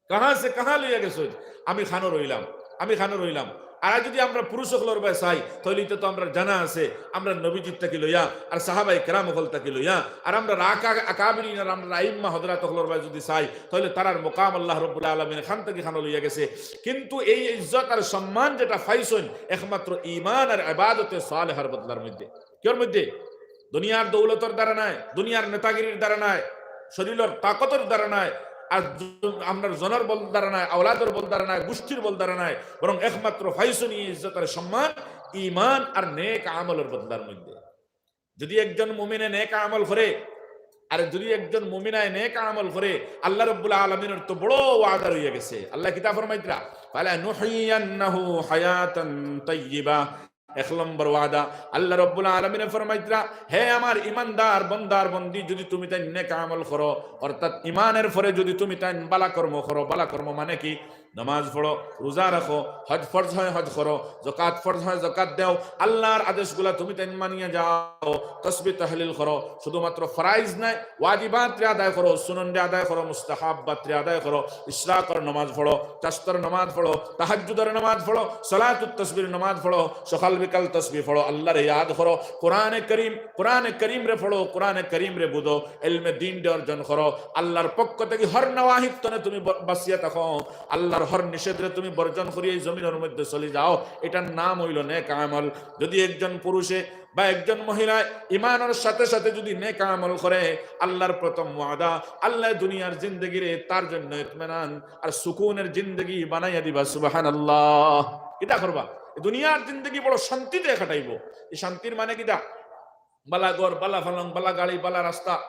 কাহা সে কাহা লইয়া গেছে, আমি খানো রইলাম, আমি খানো রইলাম। আর যদি আমরা পুরুষ অকলর বায় চাই, তাইলে ইতা তো আমরার জানা আছে, আমরার নবীজির থাকি লইয়া, আর সাহাবায়ে কেরাম অকল থাকি লইয়া, আর আমরার আকা-, আকাবিরিন, আর আমরার আইম্মা হযরত অকলর বায় যদি চাই, তাইলে তারার মকাম আল্লাহ রাব্বুল আলামিন খান থাকি খানো লইয়া গেছে। কিন্তু এই ইজ্জত আর সম্মান যেটা পাইছইন, একমাত্র ঈমান আর ইবাদতে সালেহার বদলার মধ্যে। কিয়র মধ্যে? দুনিয়ার দৌলতর দ্বারা নায়, দুনিয়ার নেতাগিরির দ্বারা নায়, শরীলর তাকতর দ্বারা নায়, আর জ-, আমরার জনর বল দ্বারা নায়, আওলাদর বল দ্বারা নায়, গোষ্ঠীর বল দ্বারা নায়, বরং একমাত্র পাইছইন ই ইজ্জত আর সম্মান ঈমান আর নেক আমলর বদলার মধ্যে। যদি একজন মুমিনে নেক আমল করে, আর যদি একজন মুমিনায় নেক আমল করে, আল্লাহ রাব্বুল আলামিনর তো বড় ওয়াদা রইয়া গেছে। আল্লায় কিতা ফরমাইতরা? "ফালানুহইয়ান্নাহু হায়াতান তাইয়্যিবা।" এক নম্বর ওয়াদা, আল্লাহ রাব্বুল আলামিনে ফরমাইতরা, হে আমার ইমানদার বন্দার বন্দি, যদি তুমি তাইন নেক আমল করো, অর্থাৎ ঈমানর পরে যদি তুমি তাইন বালা কর্ম করো, বালা কর্ম মানে কি? নামাজ পড়ো, রোজা রাখো, হজ ফরজ হয় হজ করো, যাকাত ফরজ হয় যাকাত দেও, আল্লাহর আদেশগুলা তুমি তাইন মানিয়া যাও, তসবিহ তাহলিল করো, শুধুমাত্র ফরাইজ নায়, ওয়াজিবাতরে আদায় করো, সুননরে আদায় করো, মুস্তাহাব্বাতরে আদায় করো, ইশরাকর নামাজ পড়ো, চাস্তর নামাজ পড়ো, তাহাজ্জুদর নামাজ পড়ো, সালাতুত তাসবিহর নামাজ পড়ো, সকাল বিকাল তসবিহ পড়ো, আল্লাহরে ইয়াদ করো, কোরআনে করিম, কোরআনে করিমরে পড়ো, কোরআনে করিমরে বুঝো, ইলমে দ্বীনরে অর্জন করো, আল্লাহর পক্ষ থাকি হর নাওয়াহির তনে তুমি ব-, বাঁচিয়া থাকো, আল্লাহর হর নিষেধরে তুমি বর্জন করিয়া এই জমিনর মধ্যে চলি যাও, ইটার নাম অইলো নেক আমল। যদি একজন পুরুষে বা একজন মহিলায় ঈমানর সাথে সাথে যদি নেক আমল করে, আল্লাহর প্রথম ওয়াদা, আল্লায় দুনিয়ার জিন্দেগিরে তার জন্য ইতমিনান আর সুকুনর জিন্দেগি বানাইয়া দিবা। সুবহানাল্লাহ। কিতা করবা? এই দুনিয়ার জিন্দেগি বড় শান্তিতে কাটাইবো। এই শান্তির মানে কিতা? বালা ঘর, বালা পালং, বালা গাড়ি, বালা রাস্তা,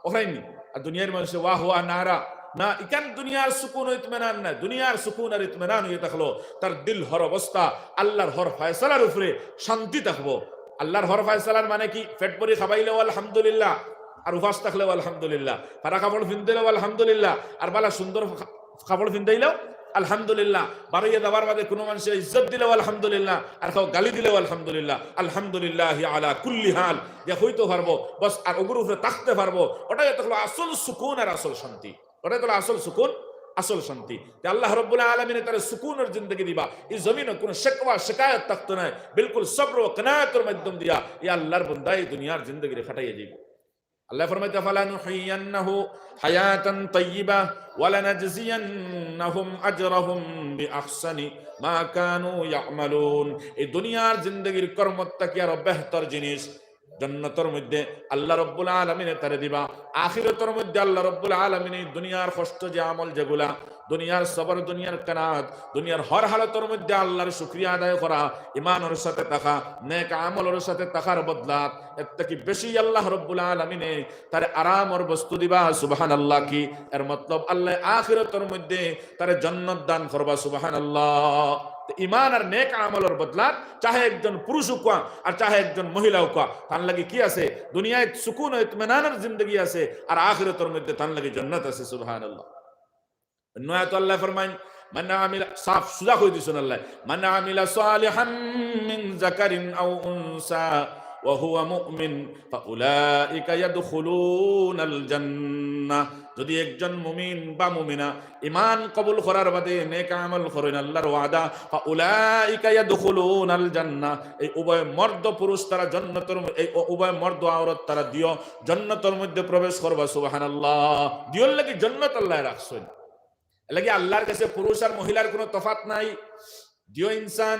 অখান নি? আর দুনিয়ার মানুষে ওয়াহ ওয়াহ নারা, না, ইখান দুনিয়ার সুকুন ও ইতমিনান না। দুনিয়ার সুকুন আর ইতমিনান অইয়া থাকলো তার দিল হর অবস্থা, আল্লাহর হর ফয়সালার উপরে শান্তি থাকবো। আল্লাহর হর ফয়সালার মানে কি? পেট ভরি খাবাইলেও আলহামদুলিল্লাহ, আর উপাস থাকলেও আলহামদুলিল্লাহ, ফারা কাপড় ফিন্দিলেও আলহামদুলিল্লাহ, আর বালা সুন্দর খা-, কাপড় ফিন্দাইলেও আলহামদুলিল্লাহ, বারইয়া যাওয়ার বাদে কুনু মানষে ইজ্জত দিলেও আলহামদুলিল্লাহ, আর কেউ গালি দিলেও আলহামদুলিল্লাহ, আলহামদুলিল্লাহি আলা কুল্লি হাল, যে কইতো পারবো, বস, আর অগুর উপরে থাকতে পারবো, ওটাই তো হলো আসল সুকুন আর আসল শান্তি। ওটাই তো হলো আসল সুকুন, আসল শান্তি। তে আল্লাহ রাব্বুল আলামিনে তারে সুকুনর জিন্দেগি দিবা, এই জমিনো কুনু শেকওয়া শেকায়ত থাকতো নায়, বিলকুল সবর ও কানাআতর মাধ্যম দিয়া এই আল্লাহর বান্দা এই দুনিয়ার জিন্দেগিরে কাটাইয়া যাইবো। আল্লায় ফরমাইতা, "ফালানুহইয়ান্নাহু হায়াতান তাইয়্যিবা ওয়া লানাজজিয়ান্নাহুম আজরাহুম বিআহসানি মা কানু ইয়ামালুন।" এই দুনিয়ার জিন্দেগির কর্ম থাকি আরো বেহতর জিনিস জন্নতর মধ্যে আল্লাহ রাব্বুল আলামিনে তারে দিবা। আখিরাতর মধ্যে আল্লাহ রাব্বুল আলামিনে এই দুনিয়ার কষ্ট যে আমল যেগুলা, দুনিয়ার সবর, দুনিয়ার কানাআত, দুনিয়ার হর হালতর মধ্যে আল্লাহর শুকরিয়া আদায় করা, ঈমানর সাথে থাকা, নেক আমলর সাথে থাকার বদলাত, এর থাকি বেশি আল্লাহ রাব্বুল আলামিনে তারে আরামর বস্তু দিবা। সুবহানাল্লাহ। কি এর মতলব? আল্লায় আখিরাতর মধ্যে তারে জন্নত দান করবা। সুবহানাল্লাহ। তে ঈমান আর নেক আমলর বদলাত চাহে একজন পুরুষ অউক্কা আর চাহে একজন মহিলা অউক্কা, তান লাগি কি আছে? দুনিয়াত সুকুন ও ইতমিনানর জিন্দেগি আছে, আর আখিরাতর মধ্যে তান লাগি জন্নত আছে। সুবহানাল্লাহ। অন্য আয়াত আল্লায় ফরমাইন, "মান আমিলা", সাফ সুজা কই দিছইন আল্লায়, "মান আমিলা সালিহাম মিন যাকারিন আও উনসা ওয়া হুয়া মুমিন ফাউলাইকা ইয়াদখুলুনাল জান্নাহ।" যদি একজন মুমিন বা মুমিনা ঈমান কবুল করার বাদে নেক আমল করইন, আল্লাহর ওয়াদা, ফাউলাইকা ইয়াদখুলুনাল জান্নাহ, এই উভয় মর্দ পুরুষ তারা জন্নতর ম-, এই উ-, উভয় মর্দ আওরত তারা দিও জন্নতর মধ্যে প্রবেশ করবা। সুবহানাল্লাহ। দিওর লাগি জন্নত আল্লায় রাখছইন। এর লাগি আল্লাহর কাছে পুরুষ আর মহিলার কুনু তফাত নাই। দিও ইনসান,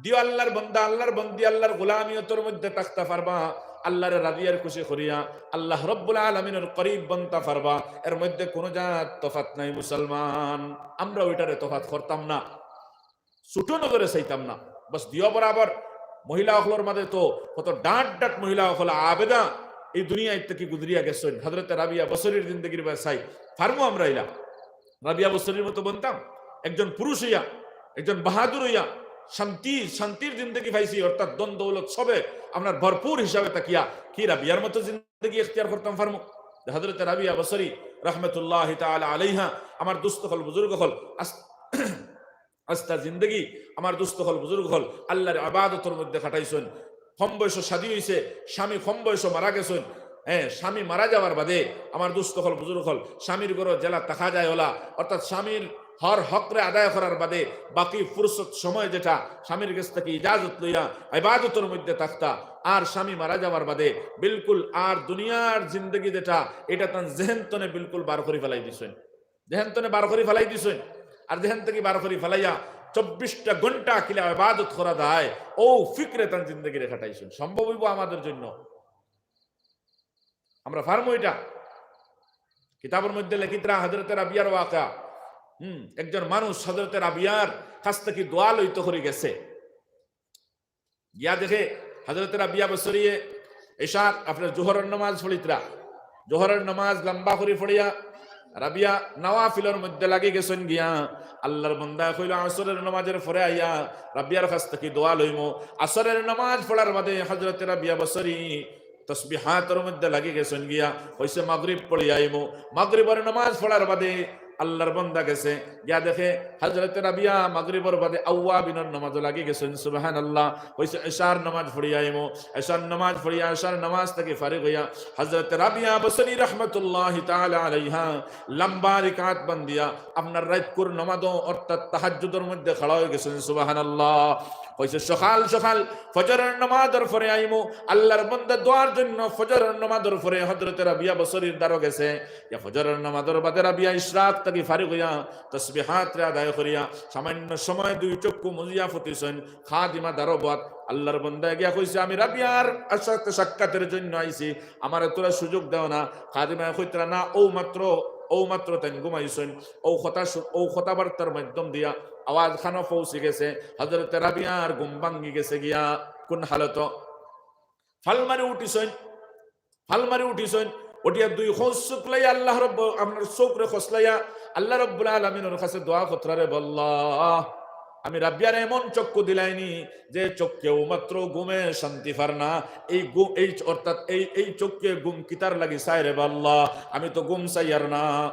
দিও আল্লাহর বান্দা, আল্লাহর বান্দি, আল্লাহর গোলামিয়তর মধ্যে থাকতা পারবা, আল্লাহরে রাজি আর খুশি করিয়া আল্লাহ রাব্বুল আলামিনর করিব বনতা পারবা, এর মধ্যে কুনু জাত তফাত নাই মুসলমান। আমরা ওইটারে তফাত করতাম না, ছোট নজরে চাইতাম না। বস দিও বরাবর। মহিলা অকলর মাঝে তো কত ডাট ডাট মহিলা অকল আবেদা এই দুনিয়া থাকি গুজরিয়া গেছইন। হযরতে রাবিয়া বসরির জিন্দেগির বায় চাই, পারমু আমরা ইলা? রাবিয়া বসরির মতো বনতাম? একজন পুরুষ অইয়া, একজন বাহাদুর অইয়া, শান্তি, শান্তির জিন্দেগি পাইছি, অর্থাৎ ধন দৌলত সবে আপনার ভরপুর হিসাবে থাকিয়া কি রাবিয়ার মতো জিন্দেগি এখতিয়ার করতাম পারমু? হযরতে রাবিয়া বসরি রহমতুল্লাহ তাআলা আলাইহা, আমার দুস্ত অকল, বুজুর্গ অকল, আস-, আস্তা জিন্দেগি আমার দুস্ত অকল, বুজুর্গ অকল আল্লাহর ইবাদতর মধ্যে কাটাইছইন। কম বয়সে শাদী হইছে, স্বামী কম বয়সে মারা গেছইন। হ্যাঁ, স্বামী মারা যাওয়ার বাদে আমার দুস্ত অকল, বুজুর্গ অকল, স্বামীর ঘরো যেলা থাকা যায় অলা, অর্থাৎ স্বামীর হর হকরে আদায় করার বাদে বাকি ফুরসত সময় যেটা স্বামীর গেছ থাকি ইজাজত লইয়া ইবাদতর মধ্যে থাকতা, আর স্বামী মারা যাওয়ার বাদে বিলকুল আর দুনিয়ার জিন্দেগি যেটা, এটা তান জেহেন তনে বিলকুল বার করি ফালাই দিছইন। জেহেন তনে বার করি ফালাই দিছইন। আর জেহেন থাকি বার করি ফালাইয়া চব্বিশটা ঘন্টা কিলা ইবাদত করা যায়, ও ফিকরে তান জিন্দেগিরে কাটাইছইন। সম্ভব হইব আমাদের জন্য? আমরা পারমু এটা? কিতাবর মধ্যে লেখিতরা হযরতে রাবিয়ার ওয়াকা, হুম, একজন মানুষ হযরতে রাবিয়ার কাছ থাকি দোয়া লইতো করি গেছে। গিয়া দেখে হযরতে রাবিয়া বসরিয়ে এশার, আপনার জোহরর নামাজ পড়িতরা, জোহরর নামাজ লম্বা করি পড়িয়া রাবিয়া নওয়াফিলর মধ্যে লাগি গেছইন গিয়া। আল্লাহর বন্দায় কইল, "আসরের নামাজের পরে আইয়া রাবিয়ার কাছ থাকি দোয়া লইমু।" আসরের নামাজ পড়ার বাদে হযরতে রাবিয়া বসরি তসবিহাতর মধ্যে লাগি গেছইন গিয়া, কইছে, "মাগরিব পড়িয়া আইমু।" মাগরিবর নামাজ পড়ার বাদে আল্লাহর বন্দা গেছে, গিয়া দেখে হযরতে রাবিয়া মাগরিবর বাদে আওয়াবিনর নামাজও লাগি গেছইন। সুবহানাল্লাহ। কইছে, "এশার নামাজ পড়িয়া আইমু।" এশার নামাজ পড়িয়া, এশার নামাজ থাকি ফারিগ হইয়া হযরতে রাবিয়া বসরি রহমতুল্লাহ তাআলা আলাইহা লম্বা রিকাত বান্ধিয়া আপনার রাইতকুর নামাজও, অর্থাৎ তাহাজ্জুদর মধ্যে খাড়া হয়ে গেছইন। সুবহানাল্লাহ। কইছে, "সকাল সকাল ফজরের নামাজর পরে আইমু।" আল্লাহর বন্দা দোয়ার জন্য ফজরের নামাজর পরে হযরতে রাবিয়া বসরির দ্বারো গেছে। ইয়া ফজরের নামাজর বাদে রাবিয়া ইশরাক থাকি ফারিগ হইয়া তসবিহাতরে আদায় করিয়া সামান্য সময় দুই চক্ষু মুজিয়া ফুটিছইন। খাদিমা দ্বারো বওয়াত। আল্লাহর বন্দায় গিয়া কইছে, "আমি রাবিয়ার সাথে সাক্ষাতের জন্য আইছি, আমারে তোরা সুযোগ দেও না।" খাদিমায় কইতরা, "না, ও মাত্র, ও মাত্র তাইন ঘুমাইছইন।" ও কথা শু-, ও কথাবার্তার মাধ্যম দিয়া আওয়াজ খানো পৌঁছি গেছে। হযরতে রাবিয়ার ঘুম ভাঙ্গি গেছে গিয়া। কোন হালত? ফাল মারি উঠিছইন, ফাল মারি উঠিছইন। উঠিয়া দুই খোঁজ শুকলাইয়া আল্লাহ রব্ব-, আপনার চোখরে খসলাইয়া আল্লাহ রব্বুল আলামিনর কাছে দোয়া করতরা, "রে আল্লাহ, আমি রাবিয়ারে এমন চক্ষু দিলাইনি যে চক্ষে ও মাত্র ঘুমে শান্তি পার না। এই ঘু-, এই অর্থাৎ এই, এই চক্ষে ঘুম কিতার লাগি চায় রে আল্লাহ, আমি তো ঘুম চাইয়ার না।"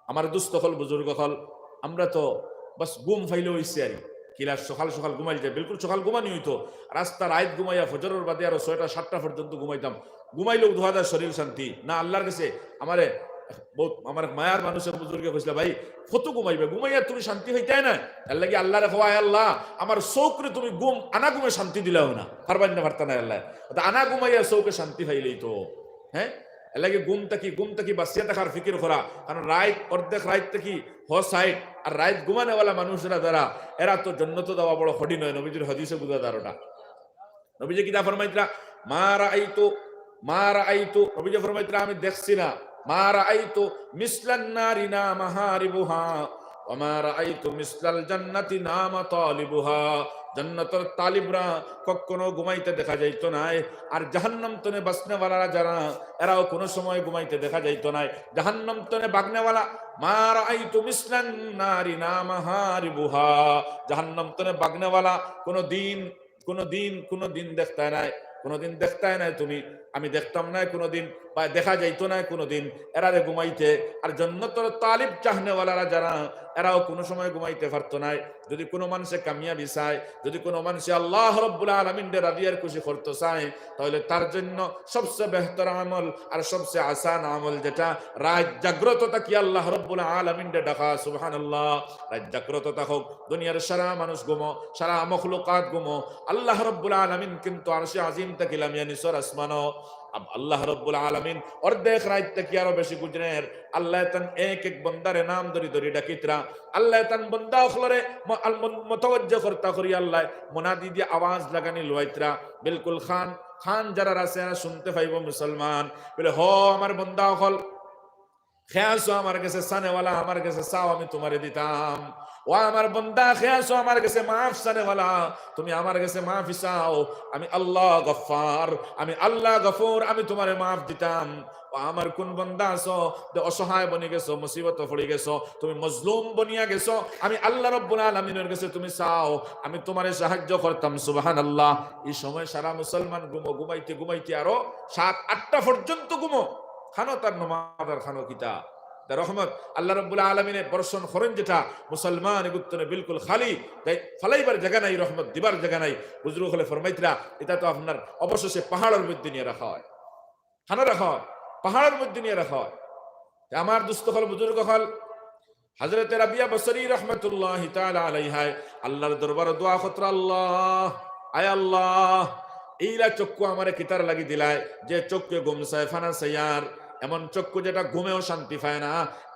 আমার দুস্ত অকল, বুজুর্গ অকল, আমরা তো বাস ঘুম পাইলে অইছে আর কি। কিলা সকাল সকাল ঘুমাইল যায়, বিলকুল সকাল ঘুমানি হইতো। রাস্তা রাইত ঘুমাইয়া ফজরর বাদে আরো ছয়টা সাতটা পর্যন্ত ঘুমাইতাম। ঘুমাইলেও দেখা যায় শরীর শান্তি না। আল্লাহর কাছে আমারে বহুত, আমার মায়ার মানুষের বুজুর্গে কইছিলা, "ভাই, কত ঘুমাইবে? ঘুমাইয়া তুমি শান্তি হইতায় না।" এর লাগি আল্লাহরে কওয়া, "আয় আল্লাহ, আমার চোখরে তুমি ঘুম, আনা ঘুমে শান্তি দিলাও না।" পারবায় না, পারতা না আল্লাহ। তো আনা ঘুমাইয়া চোখে শান্তি পাইলেই তো, হ্যাঁ? এর লাগি ঘুম থাকি, ঘুম থাকি বাঁচিয়া থাকার ফিকির করা। কারণ রাইত, অর্ধেক রাইত থাকি হ সাইড, আর রাইত ঘুমানেওয়ালা মানুষরা যারা, এরা তো জন্নত যাওয়া বড় কঠিন হয়, নবীজির হাদিসে বুঝা যার ওটা। নবীজি কিতা ফরমাইতরা? "মা রাআইতু, মা রাআইতু", নবীজি ফরমাইতরা, "আমি দেখছি না।" "মা রাআইতু মিসলান নারি নামা হারিবুহা, ওয়া মা রাআইতু মিসলাল জান্নাতি নামা তালিবুহা।" জান্নাতর তালিবরা কখনো ঘুমাইতে দেখা যাইতো নায়, আর জাহান্নাম তনে বাঁচনেওয়ালারা যারা, এরাও কোনো সময় ঘুমাইতে দেখা যাইতো নায়। জাহান্নাম তনে বাগনেওয়ালা, "মা রাআইতু মিসলান নারি নামা হারিবুহা", জাহান্নাম তনে বাগনেওয়ালা কোনো দিন, কোনো দিন, কোনো দিন দেখতায় নায়, কোনো দিন দেখতায় নায় তুমি, আমি দেখতাম নায় কোনো দিন, বা দেখা যাইতো নায় কোনো দিন এরারে ঘুমাইতে। আর জন্নতর তালিব চাহনেওয়ালারা যারা, এরাও কোনো সময় ঘুমাইতে পারতো নায়। যদি কোনো মানুষে কামিয়াবি চায়, যদি কোনো মানুষে আল্লাহ রব্বুল আলামিনরে রাজি আর খুশি করতে চায়, তাহলে তার জন্য সবচেয়ে বেহতর আমল আর সবচেয়ে আসান আমল যেটা, রাত জাগ্রত থাকি আল্লাহ রব্বুল আলামিনরে ডাকা। সুবহানাল্লাহ। রাত জাগ্রত থাকো, দুনিয়ার সারা মানুষ ঘুমো, সারা মখলুকাত ঘুমো, আল্লাহ রব্বুল আলামিন কিন্তু আরশে আজিম থাকি লামিয়া নিচর আসমানো। আব-, আল্লাহ রব্বুল আলামিন অর্ধেক রাত থাকি আরো বেশি গুজরের। আল্লাহ তান এক এক বন্দারে নাম ধরি ধরি ডাকিতরা। আল্লাহ তান বন্দা অকলরে ম-, আল-, মন-, মতওয়াজ্জা করতা করি আল্লাহ মুনাদি দিয়া আওয়াজ লাগানি লুয়াইতরা। বিলকুল খান, খান যারা আছে, এরা শুনতে পাইব মুসলমান। বলে, "হ আমার বন্দা অকল, খে আছো আমার গেছে, চানেওয়ালা আমার গেছে, চাও আমি তোমারে দিতাম।" ও আমার বন্দা, কে আছো আমার গেছে মাফ চানেওয়ালা, তুমি আমার গেছে মাফি চাও। আমি আল্লাহ গফফার, আমি আল্লাহ গফুর, আমি তুমারে মাফ দিতাম। ও আমার কুন বন্দা আছো যে অসহায় বনি গেছো, মুসিবতো পড়ি গেছো, তুমি মজলুম বনিয়া গেছো, আমি আল্লাহ রব্বুল আলামিনর গেছে তুমি চাও, আমি তুমারে সাহায্য করতাম। সুবহানাল্লাহ। ই সময় সারা মুসলমান ঘুমো, ঘুমাইতে ঘুমাইতে আরো সাত আটটা পর্যন্ত ঘুমো। খানো তার নমাজ আর খানো কিতা? তার রহমত আল্লাহ রব্বুল আলামিনে বর্ষণ করেন যেটা, মুসলমান এগুত্তনে বিলকুল খালি, তাই ফালাইবার জাগা নাই, রহমত দিবার জাগা নাই। বুজুর্গ অকলে ফরমাইতরা, ইটা তো আপনার অবশেষে পাহাড়র মধ্যে নিয়া রাখা অয়, খানো রাখা অয়, পাহাড়র মধ্যে নিয়া রাখা অয়। তে আমার দোস্ত অকল, বুজুর্গ অকল, হযরতে রাবিয়া বসরি রহমতুল্লাহি তাআলা আলাইহায় আল্লাহর দরবারো দোয়া করতরা, আল্লাহ, আয় আল্লাহ, এইলা চক্ষু আমারে কিতার লাগি দিলায়, যে চক্ষে ঘুম চায় ফানা চাইয়ার, এমন চক্ষু যেটা ঘুমেও শান্তি পায় না,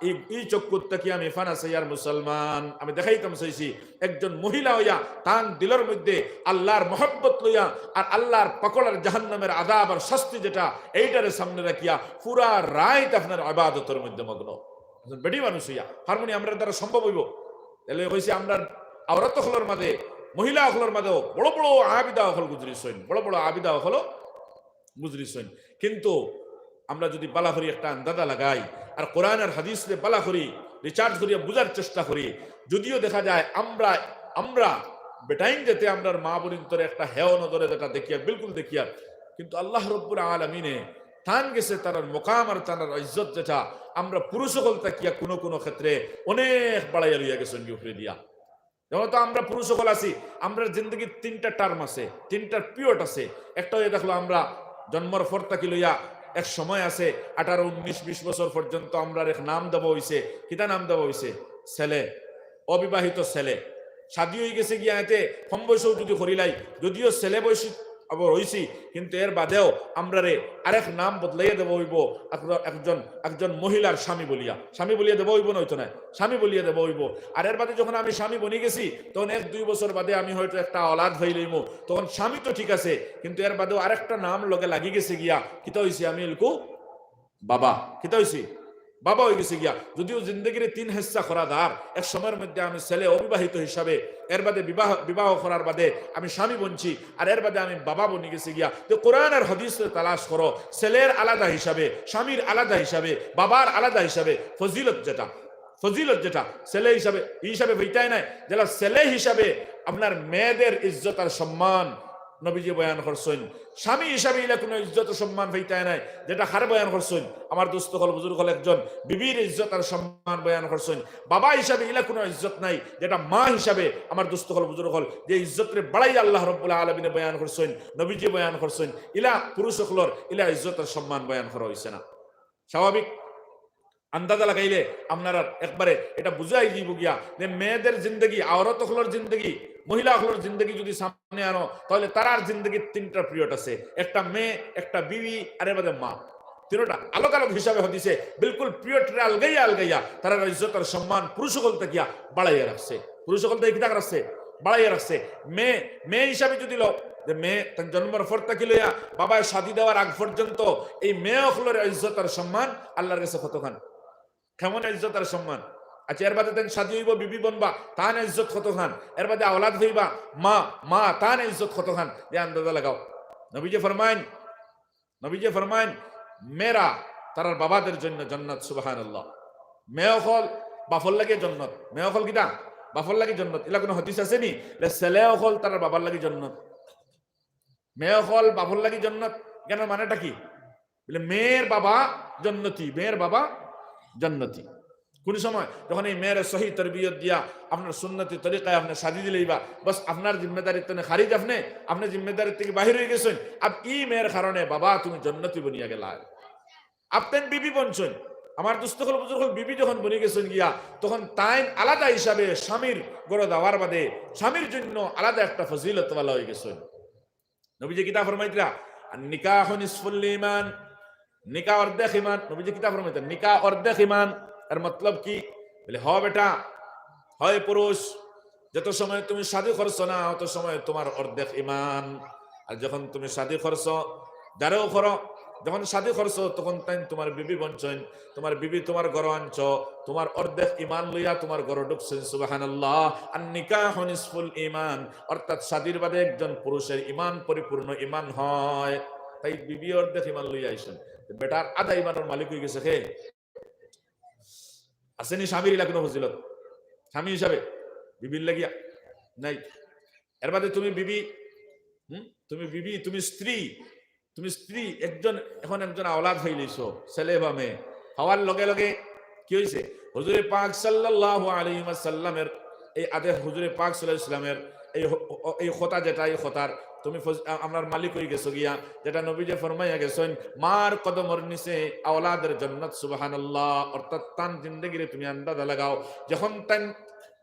এই, এই চক্ষুর থাকি আমি ফানা চাইয়ার মুসলমান। আমি দেখাইতাম চাইছি, একজন মহিলা অইয়া তান দিলর মধ্যে আল্লাহর মহব্বত লইয়া আর আল্লাহর পাকড়ার জাহান্নামের আযাব আর শাস্তি যেটা, এইটারে সামনে রাখিয়া পুরা রাইত আপনার ইবাদতর মধ্যে মগ্ন। একজন বেটি মানুষ অইয়া, হারমোনি আমরার দ্বারা সম্ভব অইবো? তাইলে কইছি, আমরার আওরাত অকলর মাঝে, মহিলা অকলর মাঝেও বড় বড় আবিদা অকল গুজরিছইন, বড় বড় আবিদা অকল গুজরিছইন। কিন্তু আমরা যদি বালা করি একটা আন্দাজা লাগাই, আর কোরআন আর হাদিসরে বালা করি research করিয়া বুঝার চেষ্টা করি, যদিও দেখা যায় আমরা, আমরা বেটাইন যেতে আমরার মা বইনতরে একটা হেয় নজরে যেটা দেখিয়ার, বিলকুল দেখিয়ার, কিন্তু আল্লাহ রব্বুল আলামিনে তান গেছে তারার মোকাম আর তারার ইজ্জত যেটা আমরা পুরুষ অকল থাকিয়া কোনো কোনো ক্ষেত্রে অনেক বাড়াইয়া লইয়া গেছইন গি উপরে দিয়া। যেমন তো আমরা পুরুষ অকল আছি, আমরার জিন্দগির তিনটা term আছে, তিনটা period আছে। একটা অইয়া দেখলো আমরা জন্মর পর থাকি লইয়া এক সময় আছে, আঠারো, উনিশ, বিশ বছর পর্যন্ত আমরার এক নাম দেওয়া অইছে। কিতা নাম দেওয়া অইছে? ছেলে, অবিবাহিত ছেলে। শাদি অই গেছে গিয়া এতে কম বয়সেও যদি করিলাই, যদিও ছেলে বয়সী আবার অইছি, কিন্তু এর বাদেও আমরারে আরেক নাম বদলাইয়া দেওয়া অইবো। একজন, একজন মহিলার স্বামী বলিয়া, স্বামী বলিয়া দেওয়া অইবো না, অইতো না, স্বামী বলিয়া দেওয়া অইবো। আর এর বাদে যখন আমি স্বামী বনি গেছি, তখন এক দুই বছর বাদে আমি হয়তো একটা আওলাদ পাইলাইমু, তখন স্বামী তো ঠিক আছে, কিন্তু এর বাদেও আরেকটা নাম লগে লাগি গেছে গিয়া, কিতা অইছে? আমি ইলকু বাবা। কিতা অইছে? বাবা অই গেছে গিয়া। যদিও জিন্দগিরে তিন হিস্সা করা যার, এক সময়র মধ্যে আমি ছেলে অবিবাহিত হিসাবে, এর বাদে বিবাহ, বিবাহ করার বাদে আমি স্বামী বনছি, আর এর বাদে আমি বাবা বনি গেছি গিয়া। তো কোরআন আর হাদিসরে তালাশ করো, ছেলের আলাদা হিসাবে, স্বামীর আলাদা হিসাবে, বাবার আলাদা হিসাবে ফজিলত যেটা, ফজিলত যেটা ছেলে হিসাবে, ই হিসাবে পাইতায় নায়, যেটা ছেলে হিসাবে আপনার মেয়েদের ইজ্জত আর সম্মান নবীজি বয়ান করছইন। স্বামী হিসাবে ইলা কোনো ইজ্জত ও সম্মান পাইতায় নায়, যেটা কার বয়ান করছইন? আমার দোস্ত অকল, বুজুর্গ অকল, একজন বিবির ইজ্জত আর সম্মান বয়ান করছইন। বাবা হিসাবে ইলা কোনো ইজ্জত নাই, যেটা মা হিসাবে আমার দোস্ত অকল, বুজুর্গ অকল, যে ইজ্জতরে বাড়াইয়া আল্লাহ রব্বুল আলামিনে বয়ান করছইন, নবীজি বয়ান করছইন, ইলা পুরুষ অকলর ইলা ইজ্জত আর সম্মান বয়ান করা অইছে না। স্বাভাবিক আন্দাজা লাগাইলে আপনারা একবারে এটা বুঝাই দিব গিয়া যে মেয়েদের জিন্দগি, আওরাত অকলর জিন্দগি, মহিলা অকলর জিন্দগি যদি সামনে আনো, তাহলে তারার জিন্দগির তিনটা period আছে, একটা মেয়ে, একটা বিবি, আর এর বাদে মা। তিনটা আলাদা আলাদা হিসাবে হাদিসে বিলকুল period রে আলগাইয়া আলগাইয়া তারার ইজ্জত আর সম্মান পুরুষ অকল থাকিয়া বাড়াইয়া রাখছে, পুরুষ অকল থাকি কিতা রাখছে? বাড়াইয়া রাখছে। মেয়ে, মেয়ে হিসাবে যদি লও, যে মেয়ে তার জন্মর পর থাকি লইয়া বাবায় শাদি দেওয়ার আগ পর্যন্ত এই মেয়ে অকলর ইজ্জত আর সম্মান আল্লাহর গেছে কতখান? কেমন ইজ্জত আর সম্মান? আচ্ছা, এর বাদে তান শাদি অইবো, বিবি বনবা, তান ইজ্জত কতখান? এর বাদে আওলাদ অইবা, মা, মা, তান ইজ্জত কতখান? যে আন্দাজা লাগাও। নবীজি ফরমাইন, নবীজি ফরমাইন, মেয়েরা তারার বাবাদের জন্য জন্নত। সুবহানাল্লাহ। মেয়ে অকল বাপর লাগি জন্নত। মেয়ে অকল কিতা? বাপর লাগি জন্নত। ইলা কোনো হাদিস আছে নি? যে ছেলে অকল তারার বাবার লাগি জন্নত। মেয়ে অকল বাপর লাগি জন্নত। কেন, মানেটা কি? বলে, মেয়ের বাবা জন্নতি, মেয়ের বাবা জন্নতি। কোন সময়? যখন এই মেয়ের সহি তরবিয়ত দিয়া আপনার সুন্নতি তরিকায় আপনি শাদি দিলাইবা, বাস আপনার জিম্মেদারিত্ব খারিজ, আপনি, আপনি জিম্মেদারি থাকি বাহির অই গেছইন। আর ই মেয়ের কারণে বাবা তুমি জন্নতি বনিয়া গেলায়। আপনি বিবি বনছইন। আমার দোস্ত অকল, বুজুর্গ অকল, বিবি যখন বনি গেছইন গিয়া, তখন তাইন আলাদা হিসাবে স্বামীর ঘরো যাওয়ার বাদে স্বামীর জন্য আলাদা একটা ফজিলতওয়ালা অই গেছইন। নবীজি কিতা ফরমাইতরা? আর নিকাহ নিসফুল ঈমান, নিকাহ অর্ধেক ঈমান। নবীজি কিতা ফরমাইতরা? নিকাহ অর্ধেক ঈমান। এর মতলব কি? বলে, হ বেটা, হয় পুরুষ, যত সময় তুমি শাদি করছো না, অত সময় তোমার অর্ধেক ঈমান। আর যখন তুমি শাদি করছো, যারেও করো, যখন শাদী করছো, তখন তাইন তুমার বিবি বনছইন, তুমার বিবি তুমার ঘরো আনছো, তুমার অর্ধেক ইমান লইয়া তুমার ঘরো ঢুকছইন। সুবহানাল্লাহ। আর নিকাহ নিসফুল ইমান, অর্থাৎ শাদীর বাদে একজন পুরুষের ইমান পরিপূর্ণ ইমান হয়, তাই বিবি অর্ধেক ইমান লইয়া আইছইন। বেটার আধা ইমানর মালিক অইগেছে কে? আছেনি স্বামীর ইলা কুনু ফজিলত? স্বামী হিসাবে বিবির লাগিয়া নাই। এর বাদে তুমি বিবি, হুম, তুমি বিবি, তুমি স্ত্রী, তুমি স্ত্রী, একজন, এখন একজন আওলাদ পাইলিছো, ছেলে বা মেয়ে, পাওয়ার লগে লগে কি অইছে? হুজুরে পাক সাল্লাল্লাহু আলাইহি ওয়াসাল্লামের এই আদেশ, হুজুরে পাক সাল্লাল্লাহু আলাইহি ওয়াসাল্লামের এই হ-, এই কথা যেটা, এই কথার তুমি ফজ-, আ-, আমরার মালিক অইগেছো গিয়া, যেটা নবীজি ফরমাইয়া গেছইন, মার কদমর নিচে আওলাদের জন্নত, সুবহানাল্লাহ। অর্থাৎ তান জিন্দেগিরে তুমি আন্দাজা লাগাও, যখন তাইন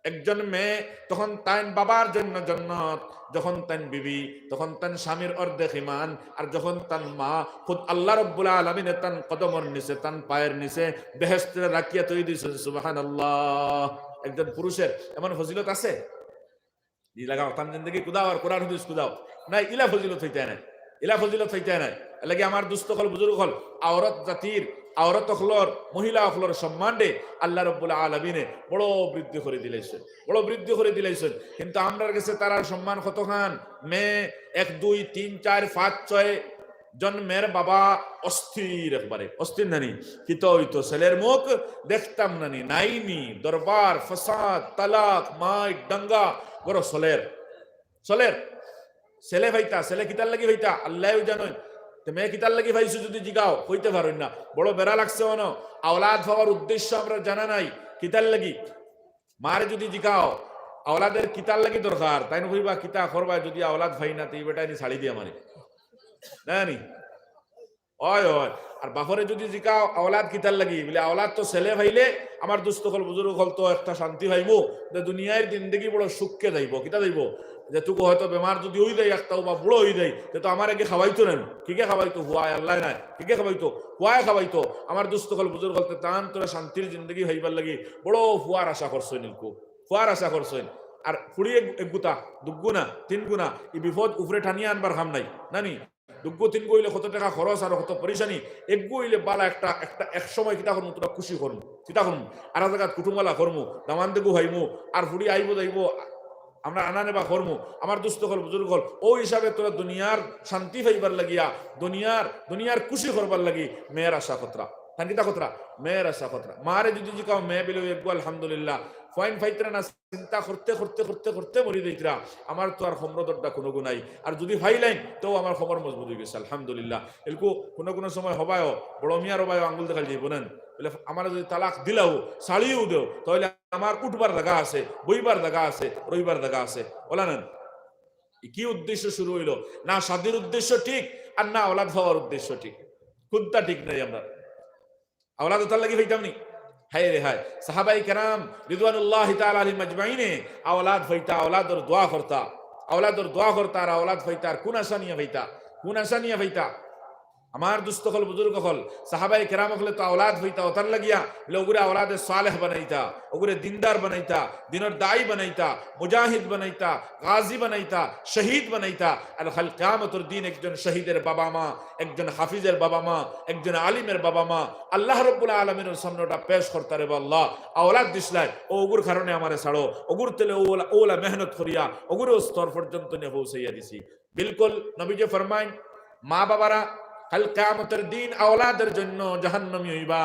একজন মেয়ে, তখন তাইন বাবার জন্য জন্নত, যখন তাইন বিবি, তখন তান স্বামীর অর্ধেক ইমান, আর যখন তান মা, খুদ আল্লাহ রব্বুল আলামিনে তান কদমর নিচে, তান পায়ের নিচে বেহেশতরে রাখিয়া থই দিছইন। সুবহানাল্লাহ। একজন পুরুষের এমন ফজিলত আছে? ই লাগাও, তান জিন্দেগি কুদাও আর কোরআন হাদিস কুদাও। নাই, ইলা ফজিলত অইতে নাই, ইলা ফজিলত অইতে নাই। এর লাগি আমার দুস্ত অকল, বুজুর্গ অকল, আওরত জাতির, আওরত অকলর, মহিলা অকলর সম্মানরে আল্লাহ রব্বুল আলামিনে বড় বৃদ্ধি করি দিলাইছইন, বড় বৃদ্ধি করি দিলাইছইন। কিন্তু আমরার গেছে তারার সম্মান কতখান? মেয়ে এক, দুই, তিন, চাইর, পাঁচ, ছয় জন মেয়ের বাবা অস্থির, একবারে অস্থির নানি। কিতা অইতো, ছেলের মুখ দেখতাম নানি, নাইনি, দরবার, ফাসাদ, তালাক, মাইর, দাঙ্গা, ঘরো চলের, চলের। ছেলে পাইতা, ছেলে কিতার লাগি পাইতা, আল্লায়উ জানইন। তে মেয়ে কিতার লাগি পাইছো যুদি জিগাও, কইতে পারইন না। বড় বেড়া লাগছে অনো, আওলাদ পাওয়ার উদ্দেশ্য আমরার জানা নাই, কিতার লাগি। মারে যুদি জিগাও, আওলাদের কিতার লাগি দরকার, তাইন কইবা, কিতা করবা, যুদি আওলাদ পাই না, তে ই বেটায় নি ছাড়ি দিয়া মারি। না নি? অয়, অয়। আর বাপরে যুদি জিগাও, আওলাদ কিতার লাগি? বলে, আওলাদ তো ছেলে পাইলে আমার দুস্ত অকল, বুজুর্গ অকল, তো একটা শান্তি পাইমু, তে দুনিয়ার জিন্দেগি বড় সুখে যাইবো। কিতা যাইবো? যেটুকু হয়তো বেমার যুদি অই যায় একটাউ বা বুড়া অই যায়, তে তো আমারে কে খাওয়াইতো না। কিগে খাওয়াইতো? পুয়ায়, আল্লায় নায়। কিগে খাওয়াইতো? পুয়ায় খাওয়াইতো। আমার দুস্ত অকল, বুজুর্গ অকল, তে তান তোরা শান্তির জিন্দেগি পাইবার লাগি বড় পুয়ার আশা করছইন ইলকু। পুয়ার আশা করছইন। আর ফুড়ি এক, এক গুতা, দুগুনা, তিন গুনা, ই বিপদ উপরে টানিয়া আনবার কাম নাই। নানি? দুগু তিনগু অইলে কত টেকা খরচ আর কত পরেশানি। একগু অইলে বালা একটা, একটা, এক সময় কিতা করমু, তোরা খুশি করমু, কিতা করমু, আর জাগাত কুটুমআলা করমু, দামান্দেগু পাইমু, আর ফুড়ি আইবো যাইবো, আমরা আনা নেবা করমু। আমার দুস্ত অকল, বুজুর্গ অকল, অউ হিসাবে তোরা দুনিয়ার শান্তি পাইবার লাগিয়া, দুনিয়ার, দুনিয়ার খুশি করবার লাগি মেয়ের আশা করতরা। তান কিতা করতরা? মেয়ের আশা করতরা। মারে যুদি জিগাও, মেয়ে বিলে একগু আলহামদুলিল্লাহ, ফুয়াইন পাইতরা না, চিন্তা করতে, করতে, করতে, করতে মরি যাইতরা। আমার তো আর কমরো দরদা কুনুগু নাই। আর যুদি পাইলাইন, তেউ আমার কমর মজবুত অইগেছে, আলহামদুলিল্লাহ। ইলকু কুনু কুনু সময় হবায়ও, বড় মিয়ার হবায়ও আঙ্গুল দেখাইল যাইবো না। বলে, আমারে যুদি তালাক দিলাও, ছাড়িও দেও, তাইলে আমার উঠবার জাগা আছে, বইবার জাগা আছে, রইবার জাগা আছে। অলা না? ই কি উদ্দেশ্য শুরু অইলো? না শাদির উদ্দেশ্য ঠিক, আর না আওলাদ পাওয়ার উদ্দেশ্য ঠিক। কুনটা ঠিক নাই আমরার? আওলাদ অতার লাগি পাইতাম নি? হায় রে হায়। সাহাবায়ে কেরাম রিদওয়ানুল্লাহি তাআলা আলাইহিম আজমাইনে আওলাদ পাইতা, আওলাদর দোয়া করতা, আওলাদর দোয়া করতা, আর আওলাদ পাইতা, আর কুন আশা নিয়া পাইতা, কুন আশা নিয়া পাইতা? আমার দুস্ত অকল, বুজুর্গ অকল, সাহাবায়ে কেরাম অকলে তো আওলাদ পাইতা অতার লাগিয়া, বলে অগুরে আওলাদে সালেহ বানাইতা, অগুরে দিনদার বানাইতা, দিনর দায়ী বানাইতা, মুজাহিদ বানাইতা, গাজী বানাইতা, শহীদ বানাইতা। আর কাল কিয়ামতর দিন একজন শহীদের বাবা মা, একজন হাফিজের বাবা মা, একজন আলিমের বাবা মা আল্লাহ রব্বুল আলামিনর সামনে অটা পেশ করতা রে বা আল্লাহ, আওলাদ দিছলায়, অউ অগুর কারণে আমারে ছাড়ো, অগুর তলে অউ অলা, অউ অলা মেহনত করিয়া অগুরে অউ স্তর পর্যন্ত নিয়া পৌঁছাইয়া দিছি। বিলকুল নবীজি ফরমাইন, মা বাবারা কাল কিয়ামতর দিন আওলাদর জন্য জাহান্নামী অইবা,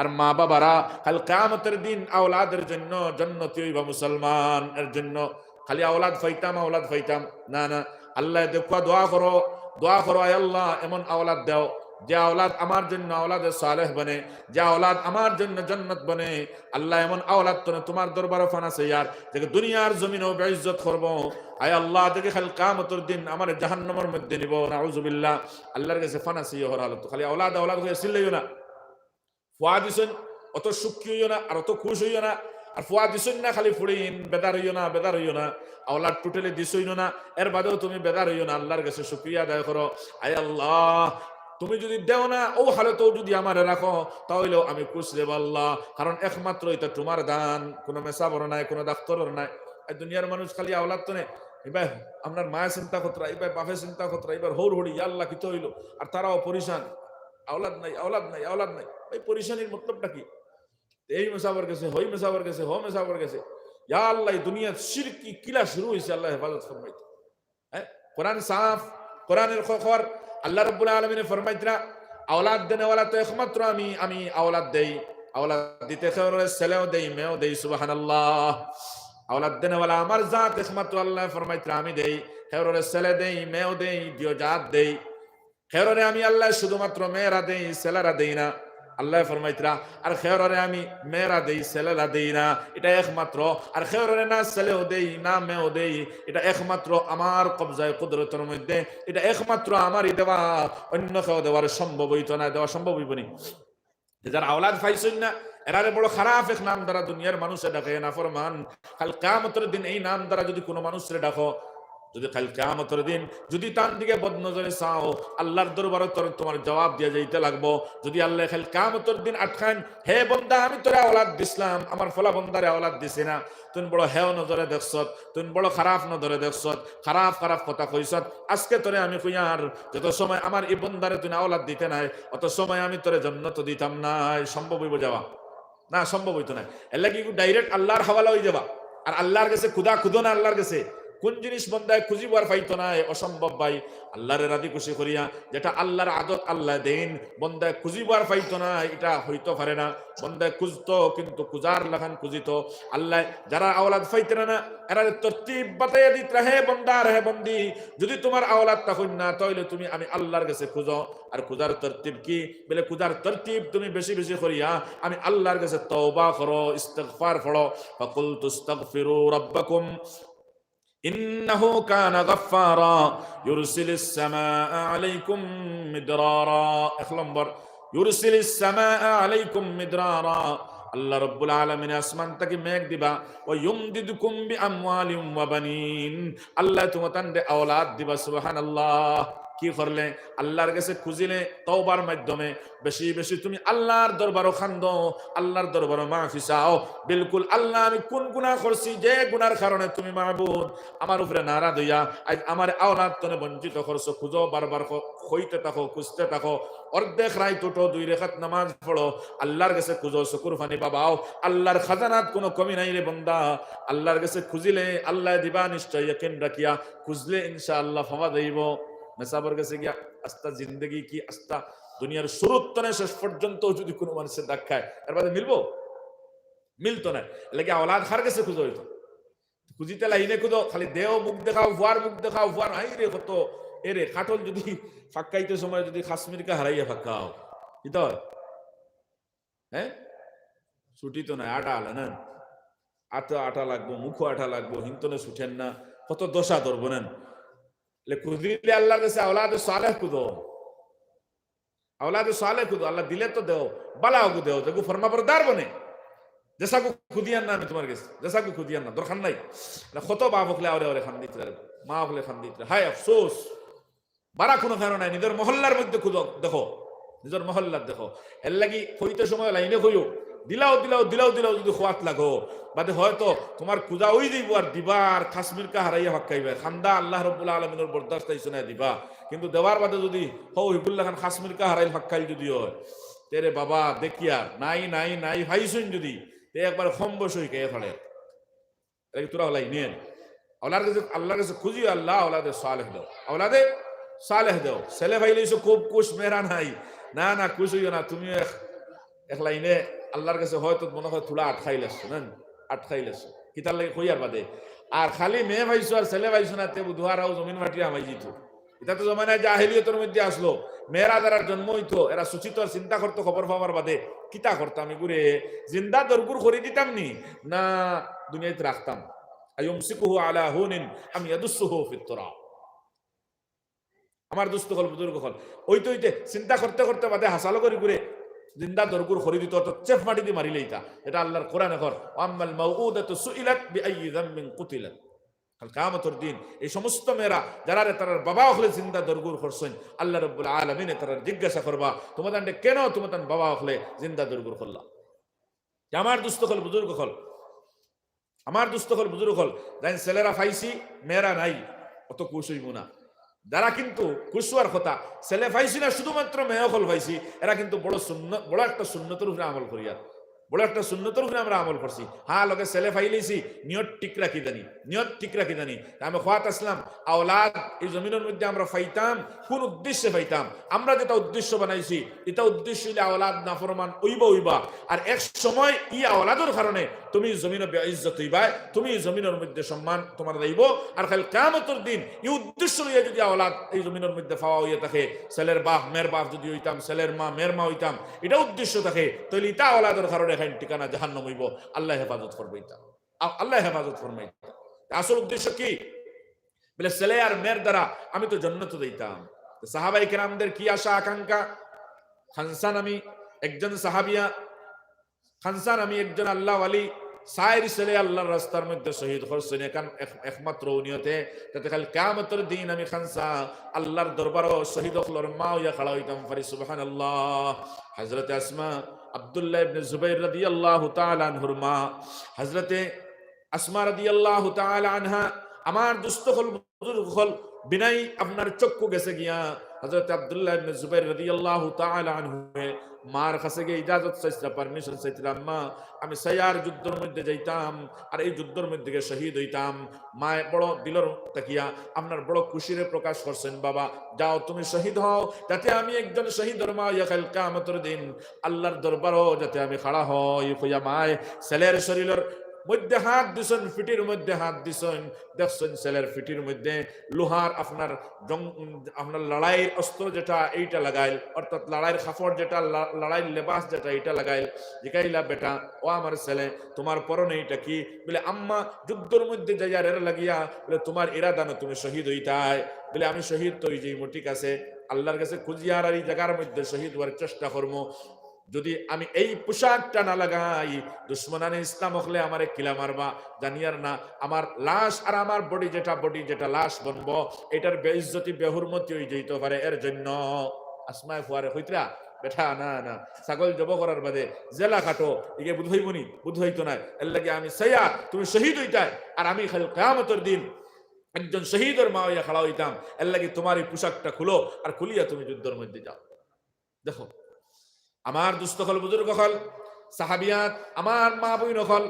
আর মা বাবারা কাল কিয়ামতর দিন আওলাদর জন্য জন্নতি অইবা মুসলমান। এর জন্য খালি আওলাদ পাইতাম, আওলাদ পাইতাম, না, না। আল্লায় দেখবা, দোয়া করো, দোয়া করো, আয় আল্লাহ, এমন আওলাদ দেও, যে আওলাদ আমার জন্য আওলাদে সালেহ বনে, যে আওলাদ আমার জন্য জন্নত বনে। আল্লাহ, এমন আওলাদ তনে তুমার দরবারো পানা চাইয়ার, যেগু দুনিয়ার জমিনো বেইজ্জত করবো। আয় আল্লাহ, যেগু কাল কিয়ামতর দিন আমারে জাহান্নামর মধ্যে নিবো, নাউজুবিল্লাহ। আল্লাহর গেছে পানা চাইও হর হালত। খালি আওলাদ, আওলাদ কইয়া চিল্লাইও না। ফুয়া দিছইন, অত সুখী অইও না, আর অত খুশ অইও না। আর ফুয়া দিছইন না, খালি ফুড়িন, বেজার অইও না, বেজার অইও না। আওলাদ totally দিছইন না, এর বাদেও তুমি বেজার অইও না, আল্লাহর গেছে শুকরিয়া আদায় করো। আয় আল্লাহ, তুমি যুদি দেও না, অউ হালতও যুদি আমারে রাখো, তাইলেও আমি খুশ রে বা আল্লাহ, কারণ একমাত্র ইটা তুমার দান, কুনু মেসাবর নায়, কুনু ডাক্তরর নায়। এই দুনিয়ার মানুষ খালি আওলাদ তনে, ইবায় আমরার মায়ে চিন্তা করতরা, ইবায় বাপে চিন্তা করতরা, ইবার হউর হড়ি, ইয়া আল্লাহ, কিতা অইলো? আর তারাও পরেশান। আওলাদ নাই, আওলাদ নাই, আওলাদ নাই। ভাই, পরেশানির মতলবটা কি? এই মেসাবর গেছে, হই মেসাবর গেছে, হ মেসাবর গেছে। ইয়া আল্লাহ, এই দুনিয়াত শিরকি কিলা শুরু হইছে, আল্লাহ হেফাজত ফরমাইতা। হ্যাঁ, কোরআন সাফ, কোরআনের খবর, আল্লাহ রাব্বুল আলামিনে ফরমাইতরা, আওলাদ দেনেওয়ালা তো একমাত্র আমি, আমি আওলাদ দেই। আওলাদ দিতে কেউরে ছেলেও দেই, মেয়েও দেই, সুবহানাল্লাহ। আওলাদ দেনেওয়ালা আমার জাত একমাত্র আল্লাহ ফরমাইতরা আমি দেই, কেউরে ছেলে দেই, মেয়েও দেই, দিও জাত দেই। কেউরে আমি আল্লাহ শুধুমাত্র মেয়েরা দেই, ছেলেরা দেই না। আল্লাহ ফরমাইতরা, আর কেউরে আমি মেয়েরা দেই, ছেলেরা দেই না, এটা একমাত্র। আর কেউরে না ছেলেও দেই, না মেয়েও দেই, এটা একমাত্র আমার কবজায় কুদরতের মধ্যে, এটা একমাত্র আমারই দেওয়া, অন্য কেউ দেওয়ার সম্ভব হইতো না, দেওয়া সম্ভব হইব নি? যে যারা আওলাদ পাইছইন না, এরারে বড় খারাপ এক নাম দ্বারা দুনিয়ার মানুষে ডাকে, নাফরমান। কাল কিয়ামতের দিন এই নাম দ্বারা যদি কোনো মানুষরে ডাকো, যদি কাল কিয়ামতের দিন যদি তান দিকে বদনজরে চাও, আল্লাহর দরবারো তোর, তোমার জবাব দিয়া যাইতে লাগবো। যদি আল্লাহ কাল কিয়ামতের দিন আটকাইন, "হে বন্দা, আমি তোরে আওলাদ দিছলাম, আমার ফলা বন্দারে আওলাদ দিছি না, তুই বড় হেয় নজরে দেখছত, তুই বড় খারাপ নজরে দেখছত, খারাপ খারাপ কথা কইছত, আজকে তোরে আমি কইয়ার, যত সময় আমার এই বন্দারে তুই আওলাদ দিতে নাই, অত সময় আমি তোরে জন্নত দিতাম নাই।" সম্ভব হইব যাওয়া? না, সম্ভব হইতো না। এর লাগি direct আল্লাহর হাওয়ালা হয়ে যাবা। আর আল্লাহর গেছে খুদা খুদো না, আল্লাহর গেছে কোন জিনিস বন্দায় খুঁজিব আর পাইতো না, এ অসম্ভব ভাই। আল্লাহরে রাজি খুশি করিয়া, যেটা আল্লাহর আদত আল্লাহ দেইন, বন্দায় খুঁজিব আর পাইতো না, এটা হইতো পারে না। বন্দায় খুঁজতো, কিন্তু খুঁজার লাখান খুঁজিতো। আল্লাহ যারা আওলাদ পাইতরা না, এরারে তরতিব বাতাইয়া দিতরা, "হে বন্দার, হে বন্দি, যদি তোমার আওলাদ থাকইন না, তাহলে তুমি আমি আল্লাহর গেছে খুঁজো।" আর খুঁজার তরতিব কি? বলে, খুঁজার তরতিব তুমি বেশি বেশি করিয়া আমি আল্লাহর গেছে তওবা করো, ইস্তেগফার পড়ো। فقلت استغفروا ربكم إنه كان غفارا يرسل السماء عليكم مدرارا। এক নম্বর, يرسل السماء عليكم مدرارا। আল্লাহ রব্বুল আলামিন আসমান থাকি মেঘ দিবা। ويمددكم بأموال وبنين। আল্লাহ তোমাতানরে আওলাদ দিবা। সুবহানাল্লাহ। কি করলে? আল্লাহর গেছে খুঁজিলে তওবার মাধ্যমে বেশি বেশি তুমি আল্লাহর দরবারো কান্দো, আল্লাহর দরবারো মাফি চাও। বিলকুল আল্লাহ, আমি কোন গুনাহ করছি যে গুনার কারণে তুমি মাবুদ আমার উপরে নারাজ হইয়া আজ আমার আওলাদ তনে বঞ্চিত করছো? খুঁজো, বারবার ক-, কইতে থাকো, খুঁজতে থাকো। অর্ধেক রাইত উঠো, দুই রেকাত নামাজ পড়ো, আল্লাহর গেছে খুঁজো, চকুর পানি বাবাও। আল্লাহর খাজানাত কোনো কমি নাই রে বন্দা। আল্লাহর গেছে খুঁজিলে আল্লাহ দিবা নিশ্চয়, ইয়াকিন রাখিয়া খুঁজলে ইনশাআল্লাহ পাওয়া যাইব। মেসাবর গেছে গিয়া আস্তা জিন্দেগি কি আস্তা দুনিয়ার শুরুর তনে শেষ পর্যন্ত যদি কোনো মানুষের ডাক খায়, এর বাদে মিলবো? মিলতো না। এর লাগি আওলাদ কার গেছে খুঁজা হইতো? খুঁজিতে লাইনে খুঁজো, খালি দেও মুখ দেখাও, ফুয়ার মুখ দেখাও, ফুয়ার হাই রে কত, এ রে কাঠল যদি ফাক্কাইতে সময় যদি কাশ্মীরকে হারাইয়া ফাক্কাও, কিতা হয়? হ্যাঁ, ছুটি তো নাই, আটা আলা না, আটা আটা লাগবো, মুখো আটা লাগবো, হিন্তনে ছুটেন না, কত দশা ধরবো নেন। লে খুঁজিলে আল্লাহর গেছে আওলাদে সালেহ খুঁজো, আওলাদে সালেহ খুঁজো, আল্লাহ দিলে তো দেও, বালা ওগু দেও, যেগু ফরমাবরদার বনে, যেসাগু খুঁজিয়ার না আমি তোমার গেছে, যেসাগু খুঁজিয়ার না, দরকার নাই। না, কত বাপ হকলে আওরে আওরে কান্দিতরা, মা হকলে কান্দিতরা, হায় আফসোস। বারা কোনো কারণ নাই, নিজের মহল্লার মধ্যে খুঁজো, দেখো, নিজের মহল্লার দেখো। এর লাগি কইতে সময় লাইনে কইও, দিলাও, দিলাও, দিলাও, দিলাও, যদি খোয়াত লাগো, বাদে হয়তো তোমার খুঁজা ওই যাইব আর দিবা আর কাশ্মীরকে হারাইয়া ফাক্কাইবে। কান্দা আল্লাহ রব্বুল আলমিনের বরদাস্ত হইছে না দিবা, কিন্তু দেওয়ার বাদে যদি হো হিবুল্লাহ খান কাশ্মীরকে হারাইল ফাক্কাইল যদি হয়, তেরে বাবা দেখিয়া নাই, নাই, নাই, পাইছইন যদি, তে একবার কম বয়স হই গিয়া ফাড়ে। এটা কি তোরা হলাই নিয়ে? আল্লাহর কাছে, আল্লাহর কাছে খুঁজি, "আল্লাহ, আওলাদে সালেহ দাও, আওলাদে সালেহ দাও।" ছেলে পাইলে ইসো খুব খুশ, মেয়েরা নাই। না, না, খুশ হইও না, তুমিও এক, এক লাইনে আল্লাহর কাছে হয়তো মনে হয় থুড়া আটকাইল আসছো, না? আটকাইল আসছো। কিতার লাগি কইয়ার বাদে। আর খালি মেয়ে পাইছো আর ছেলে পাইছো না, তে বুধুয়ারাও জমিন মাটি হামাই যিত। এটা তো জমানায় জাহেলিয়তের মধ্যে আসলো। মেয়েরা যারা জন্ম হইতো, এরা সুচিত আর চিন্তা করতো খবর পাওয়ার বাদে, "কিতা করতাম এগুরে? জিন্দা দরগুর করি দিতাম নি, না দুনিয়াতে রাখতাম?" আইয়ুমসিকুহু আলা হুনিন আম ইয়াদুসসুহু ফিত তুরাব। আমার দোস্ত হল, বুজুর্গ হল, ওইতে ওইতে চিন্তা করতে করতে বাদে হাসালো করি করে জিন্দা দরগুর করি দিত, অর্থাৎ চেফ মাটি দিয়ে মারিলে এটা। এটা আল্লাহর কোরআনে কর, "ওয়া আম্মাল মাউউদাতু সুইলাত বিআইয়ি যামবিন কুতিলাত।" কাল কিয়ামতের দিন এই সমস্ত মেয়েরা যারা রে তারার বাবা হকলে জিন্দা দরগুর করছইন, আল্লাহ রব্বুল আলামিনে তারার জিজ্ঞাসা করবা, "তোমাদের কেন তোমাদের বাবা হকলে জিন্দা দরগুর করলা?" যে আমার দোস্ত হল, বুজুর্গ হল, আমার দোস্ত হল, বুজুর্গ হল, যাইন ছেলেরা পাইছি, মেয়েরা নাই, অত খুশ হইব না। যারা কিন্তু খুশি অওয়ার কথা, ছেলে পাইছি না, শুধুমাত্র মেয়ে অকল পাইছি, এরা কিন্তু বড় সুন্নত, বড় একটা সুন্নতর উপরে আমল করিয়ার, বড় একটা সুন্নতর উপরে আমরা আমল করছি। হ্যাঁ, লগে ছেলে পাইলিছি, নিয়ত ঠিক রাখি জানি, নিয়ত ঠিক রাখি জানি। আমি কওয়াত আছলাম, আওলাদ এই জমিনর মধ্যে আমরা পাইতাম, কোন উদ্দেশ্যে পাইতাম? আমরা যেটা উদ্দেশ্য বানাইছি, এটা উদ্দেশ্য অইলে আওলাদ নাফরমান অইবা অইবা। আর এক সময় ই আওলাদর কারণে তুমি জমিনো বেইজ্জত অইবায়, তুমি জমিনর মধ্যে সম্মান তোমার যাইবো। আর কাইল কিয়ামতর দিন ই উদ্দেশ্য লইয়া যদি আওলাদ এই জমিনর মধ্যে পাওয়া অইয়া থাকে, ছেলের বাপ, মেয়ের বাপ যদি অইতাম, ছেলের মা, মেয়ের মা অইতাম, এটা উদ্দেশ্য থাকে, তাইলে ইতা আওলাদর কারণে এখান ঠিকানা জাহান্নাম অইবো। আল্লায় হেফাজত করবা ইতা, আ-, আল্লায় হেফাজত করবা ইতা। আসল উদ্দেশ্য কি? বলে, ছেলে আর মেয়ের দ্বারা আমি তো জন্নতো যাইতাম। তো সাহাবায়ে কেরামদের কি আশা আকাঙ্ক্ষা? খানসা নামি একজন সাহাবিয়া, খানসা নামি একজন আল্লাহর ওলি, চাইর ছেলে আল্লাহর রাস্তার মধ্যে শহীদ করছইন, এখান এক-, একমাত্র অউ নিয়তে, যাতে কাইল কিয়ামতর দিন আমি খানসা আল্লাহর দরবারো শহীদ অকলর মা অইয়া খাড়া অইতাম পারি। সুবহানাল্লাহ। হযরতে আসমা, আব্দুল্লাহ ইবনে জুবাইর রাদিয়াল্লাহু তাআলা আনহুর মা, হযরতে আসমা রাদিয়াল্লাহু তাআলা আনহা, আমার দোস্ত অকল, বুজুর্গ অকল, বিনাই আপনার চক্ষু গেছে গিয়া। হযরত আব্দুল্লাহ ইবনে জুবাইর রাদিয়াল্লাহু তাআলা আনহু মার কাছে গিয়া ইজাজত চাইছিলা, permission চাইছিলা, "আম্মা, আমি চাইয়ার যুদ্ধর মধ্যে যাইতাম, আর এই যুদ্ধর মধ্যে গিয়া শহীদ অইতাম।" মায়ে বড় দিলর থাকিয়া আপনার বড় খুশিরে প্রকাশ করছইন, "বাবা, যাও তুমি শহীদ হও, যাতে আমি একজন শহীদর মা অইয়া কাইল কিয়ামতর দিন আল্লাহর দরবারো যাতে আমি খাড়া হই।" কইয়া মায়ে ছেলের শরীলর মধ্যে হাত দিছইন, পিঠির মধ্যে হাত দিছইন, দেখছইন ছেলের পিঠির মধ্যে লোহার আপনার জং-, আপনার লড়াইর অস্ত্র যেটা, এইটা লাগাইল, অর্থাৎ লড়াইর কাপড় যেটা, লা-, লড়াইর লেবাস যেটা, এইটা লাগাইল। জিকাইলা, "বেটা, ও আমার ছেলে, তোমার পরনে এইটা কি?" বলে, "আম্মা, যুদ্ধর মধ্যে যাইয়ার এর লাগিয়া।" বলে, "তোমার ইরাদা না তুমি শহীদ অইতায়?" বলে, "আমি শহীদ তো অইযাইমু, ঠিক আছে, আল্লাহর কাছে খুজিয়ার আর ই জাগার মধ্যে শহীদ অওয়ার চেষ্টা করমু।" যদি আমি এই পোশাকটা না লাগাই, দুশমনানে ইসলাম অকলে আমারে কিলা মারবা জানিয়ার না, আমার লাশ আর আমার body যেটা, body যেটা লাশ বনবো, এটার বেইজ্জতি বেহুরমতি অইযাইতো পারে। এর জন্য আসমায় ফুয়ারে কইতরা, "বেটা, না, না, ছাগল জবো করার বাদে জেলা কাটো, ইগে বুঝ অইবো নি, বুঝ অইতো নায়। এর লাগি আমি চাইয়ার তুমি শহীদ অইতায়, আর আমি কাইল কিয়ামতর দিন একজন শহীদর মা অইয়া খাড়া অইতাম। এর লাগি তোমার এই পোশাকটা খুলো, আর খুলিয়া তুমি যুদ্ধর মধ্যে যাও।" দেখো, আমার দোস্ত অকল, বুজুর্গ অকল, সাহাবিয়াত, আমার মা বইন অকল,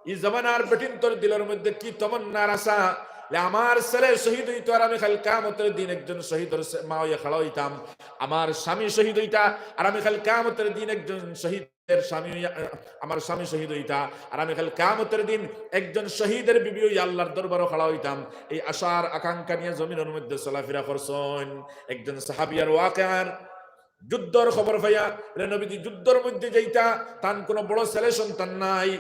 ই জমানার বেটিন্তর দিলর মধ্যে কি তমন্নার আশা, যে আমার ছেলে শহীদ অইতো আর আমি কাইল কিয়ামতর দিন একজন শহীদর সে-, মা অইয়া খাড়া অইতাম, আমার স্বামী শহীদ অইতা আর আমি কাইল কিয়ামতর দিন একজন শহীদের স্বামী অইয়া, আমার স্বামী শহীদ অইতা আর আমি কাইল কিয়ামতর দিন একজন শহীদের বিবি অইয়া আল্লাহর দরবারো খাড়া অইতাম। এই আশার আকাঙ্ক্ষা নিয়া জমিনর মধ্যে চলাফিরা করছইন। একজন সাহাবিয়ার ওয়াকিয়ার যুদ্ধর খবর পাইয়া, বলে, "নবীজি যুদ্ধর মধ্যে যাইতা, তান কোনো বড় ছেলে সন্তান নাই,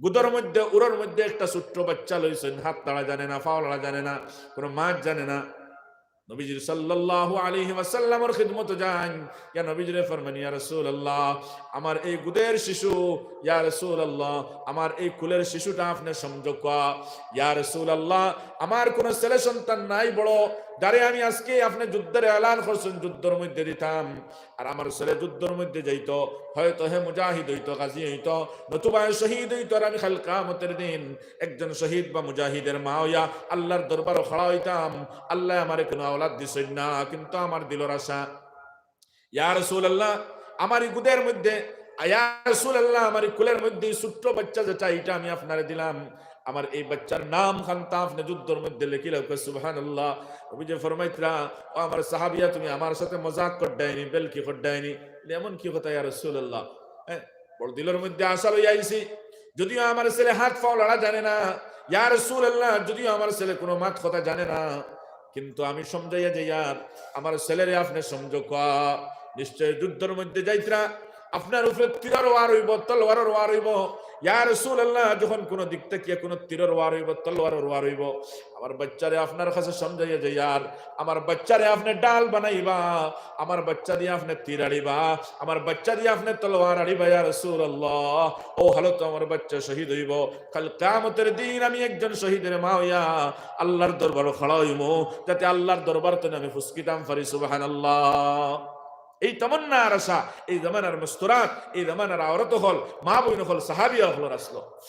গুদর মধ্যে, উরর মধ্যে একটা ছোট্ট বাচ্চা লইছইন, হাত লাড়া জানে না, পাও লাড়া জানে না, কোনো মাত জানে না।" নবীজির সাল্লাল্লাহু আলাইহি ওয়াসাল্লামর খিদমতো যাইন, ইয়া নবীজিরে ফরমান, "ইয়া রাসূলুল্লাহ, আমার এই গুদের শিশু, ইয়া রাসূলুল্লাহ, আমার এই কুলের শিশুটা আপনে সমঝউক্কা। ইয়া রাসূলুল্লাহ, আমার কোনো ছেলে সন্তান নাই বড়, যারে আমি আজকে আপনে যুদ্ধর এলান করছইন, যুদ্ধর মধ্যে দিতাম, আর আমার ছেলে যুদ্ধর মধ্যে যাইতো, হয়তো হে মুজাহিদ অইতো, গাজী অইতো, নতুবা হে শহীদ অইতো, আর আমি কাইল কিয়ামতর দিন একজন শহীদ বা মুজাহিদের মা অইয়া আল্লাহর দরবারো খাড়া অইতাম। আল্লায় আমারে কোনো আওলাদ দিছইন না, কিন্তু আমার দিলর আশা।" ইয়া রাসূলুল্লাহ, আমার এই গুদের মধ্যে, ইয়া রাসূলুল্লাহ, আমার এই কুলের মধ্যে এই ছোট্ট বাচ্চা যেটা, এটা আমি আপনারে দিলাম। আমার এই বাচ্চার নাম খান্তা আপনে যুদ্ধর মধ্যে লেখিলাউক্কা। সুবহানাল্লাহ। নবীজি ফরমাইতরা, "ও আমার সাহাবিয়া, তুমি আমার সাথে মজাক কররায়নি, বেলকি কররায়নি?" বলে, "এমন কি কথা ইয়া রাসূলুল্লাহ? হ্যাঁ, বড় দিলর মধ্যে আশা লইয়া আইছি, যদিও আমার ছেলে হাত পাও লাড়া জানে না, ইয়া রাসূলুল্লাহ, যদিও আমার ছেলে কোনো মাত কথা জানে না, কিন্তু আমি সমঝাইয়া যাইয়ার, আমার ছেলেরে আপনে সমঝউক্কা, নিশ্চয় যুদ্ধর মধ্যে যাইতরা, আপনার উপরে তীরর ওয়ার অইবো, তলোয়ারর ওয়ার অইবো। ইয়া রাসূলুল্লাহ, যখন কোনো দিক থাকিয়া কোনো তীরর ওয়ার অইবো, তলোয়ারর ওয়ার অইবো, আমার বাচ্চারে আপনার কাছে সমঝাইয়া যাইয়ার, আমার বাচ্চারে আপনে ঢাল বানাইবা, আমার বাচ্চা দিয়া আপনে তীর আড়িবা, আমার বাচ্চা দিয়া আপনে তলোয়ার আড়িবা, ইয়া রাসূলুল্লাহ। অউ হালতো আমার বাচ্চা শহীদ অইবো, কাইল কিয়ামতর দিন আমি একজন শহীদের মা অইয়া আল্লাহর দরবারো খাড়া অইমু, যাতে আল্লাহর দরবার তনে আমি ফুসকিতাম পারি।" সুবহানাল্লাহ। এই তমন্না আর আশা এই জমানার মস্তুরাত, এই জমানার আওরত অকল, মা বইন অকল, সাহাবিয়া অকলর আছলো।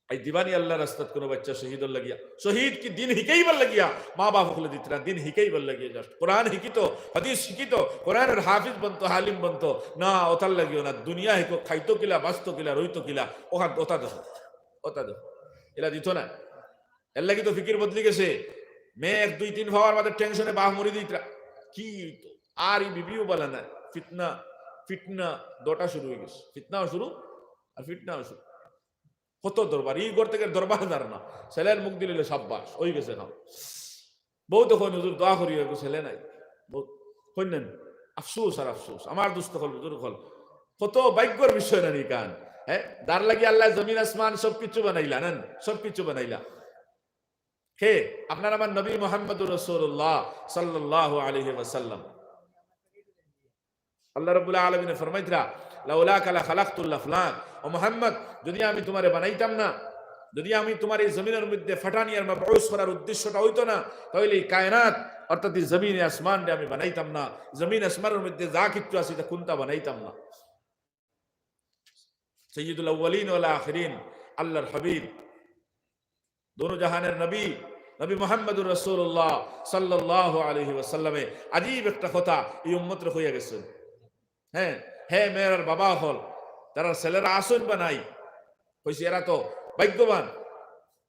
আইজ দিবানি আল্লার রাস্তাত কুনু বাইচ্চা শহীদ অর লাগিয়া, শহীদ কি দিন হিকাইবার লাগিয়া, মা-বাফ অকলে দিতরা দিন হিকাইবার লাগিয়া, just কোরআন হিকিতো, হাদিস হিকিতো, কোরআনর হাফিজ বনতো, আলিম বনতো, না, অতার লাগিও না, দুনিয়া হিকো, খাইতো কিলা, বাচতো কিলা, রইতো কিলা, অখান, অতা দেখো, অতা দেখো, ইলা দিতো না। এরলাগি তো ফিকির বদলি গেছে। মেয়ে এক দুই তিন পাওয়ার বাদে tension-এ বাফ মরি দিতরা। কি অইতো? আর ই বিবিও বালা নায়। ফিতনা, ফিতনা দুটা শুরু অইগেছে। ফিতনাও শুরু, আর ফিতনাও শুরু। কত দরবার, ই ঘর থাকি দরবার যার না। ছেলের মুখ দিলে সাব্বাস, অইগেছে কাম। বউতে কইন, "হুজুর, দোয়া করিও, একগু ছেলে নাই।" বউত কইন না নি? আফসোস আর আফসোস। আমার দোস্ত অকল, বুজুর্গ অকল, কত ভাগ্যর বিষয় না নি কান? হ্যাঁ, যার লাগি আল্লায় জমিন আসমান সবকিছু বানাইলা, না নি? সবকিছু বানাইলা। কে? আপনার আমার নবী মুহাম্মদুর রাসূলুল্লাহ সাল্লাল্লাহু আলাইহি ওয়াসাল্লাম। আল্লাহ রাব্বুল আলামিনে ফরমাইতরা, "লাউলাকা লাখালাকতুল আফলাক।" ও মুহাম্মদ, যুদি আমি তুমারে বানাইতাম না, যুদি আমি তুমারে ই জমিনর মধ্যে ফাটানি আর মাবউস করার উদ্দেশ্যটা অইতো না, তাইলে ই কায়নাত, অর্থাৎ ই জমিনে আসমানরে আমি বানাইতাম না, জমিন আসমানর মধ্যে যা কিচ্ছু আছে, ইতা কুনটা বানাইতাম না। সাইয়্যিদুল আউয়ালিন ওয়াল আখিরিন, আল্লাহর হাবিব, দোনো জাহানের নবী, নবী মুহাম্মদুর রাসূলুল্লাহ সাল্লাল্লাহু আলাইহি ওয়াসাল্লামে আজীব একটা কথা ই উম্মতরে কইয়া গেছইন। হ্যাঁ, হে মেয়েরার বাবা অকল, যারার ছেলেরা আছইন বা নাই, কইছি এরা তো ভাগ্যবান,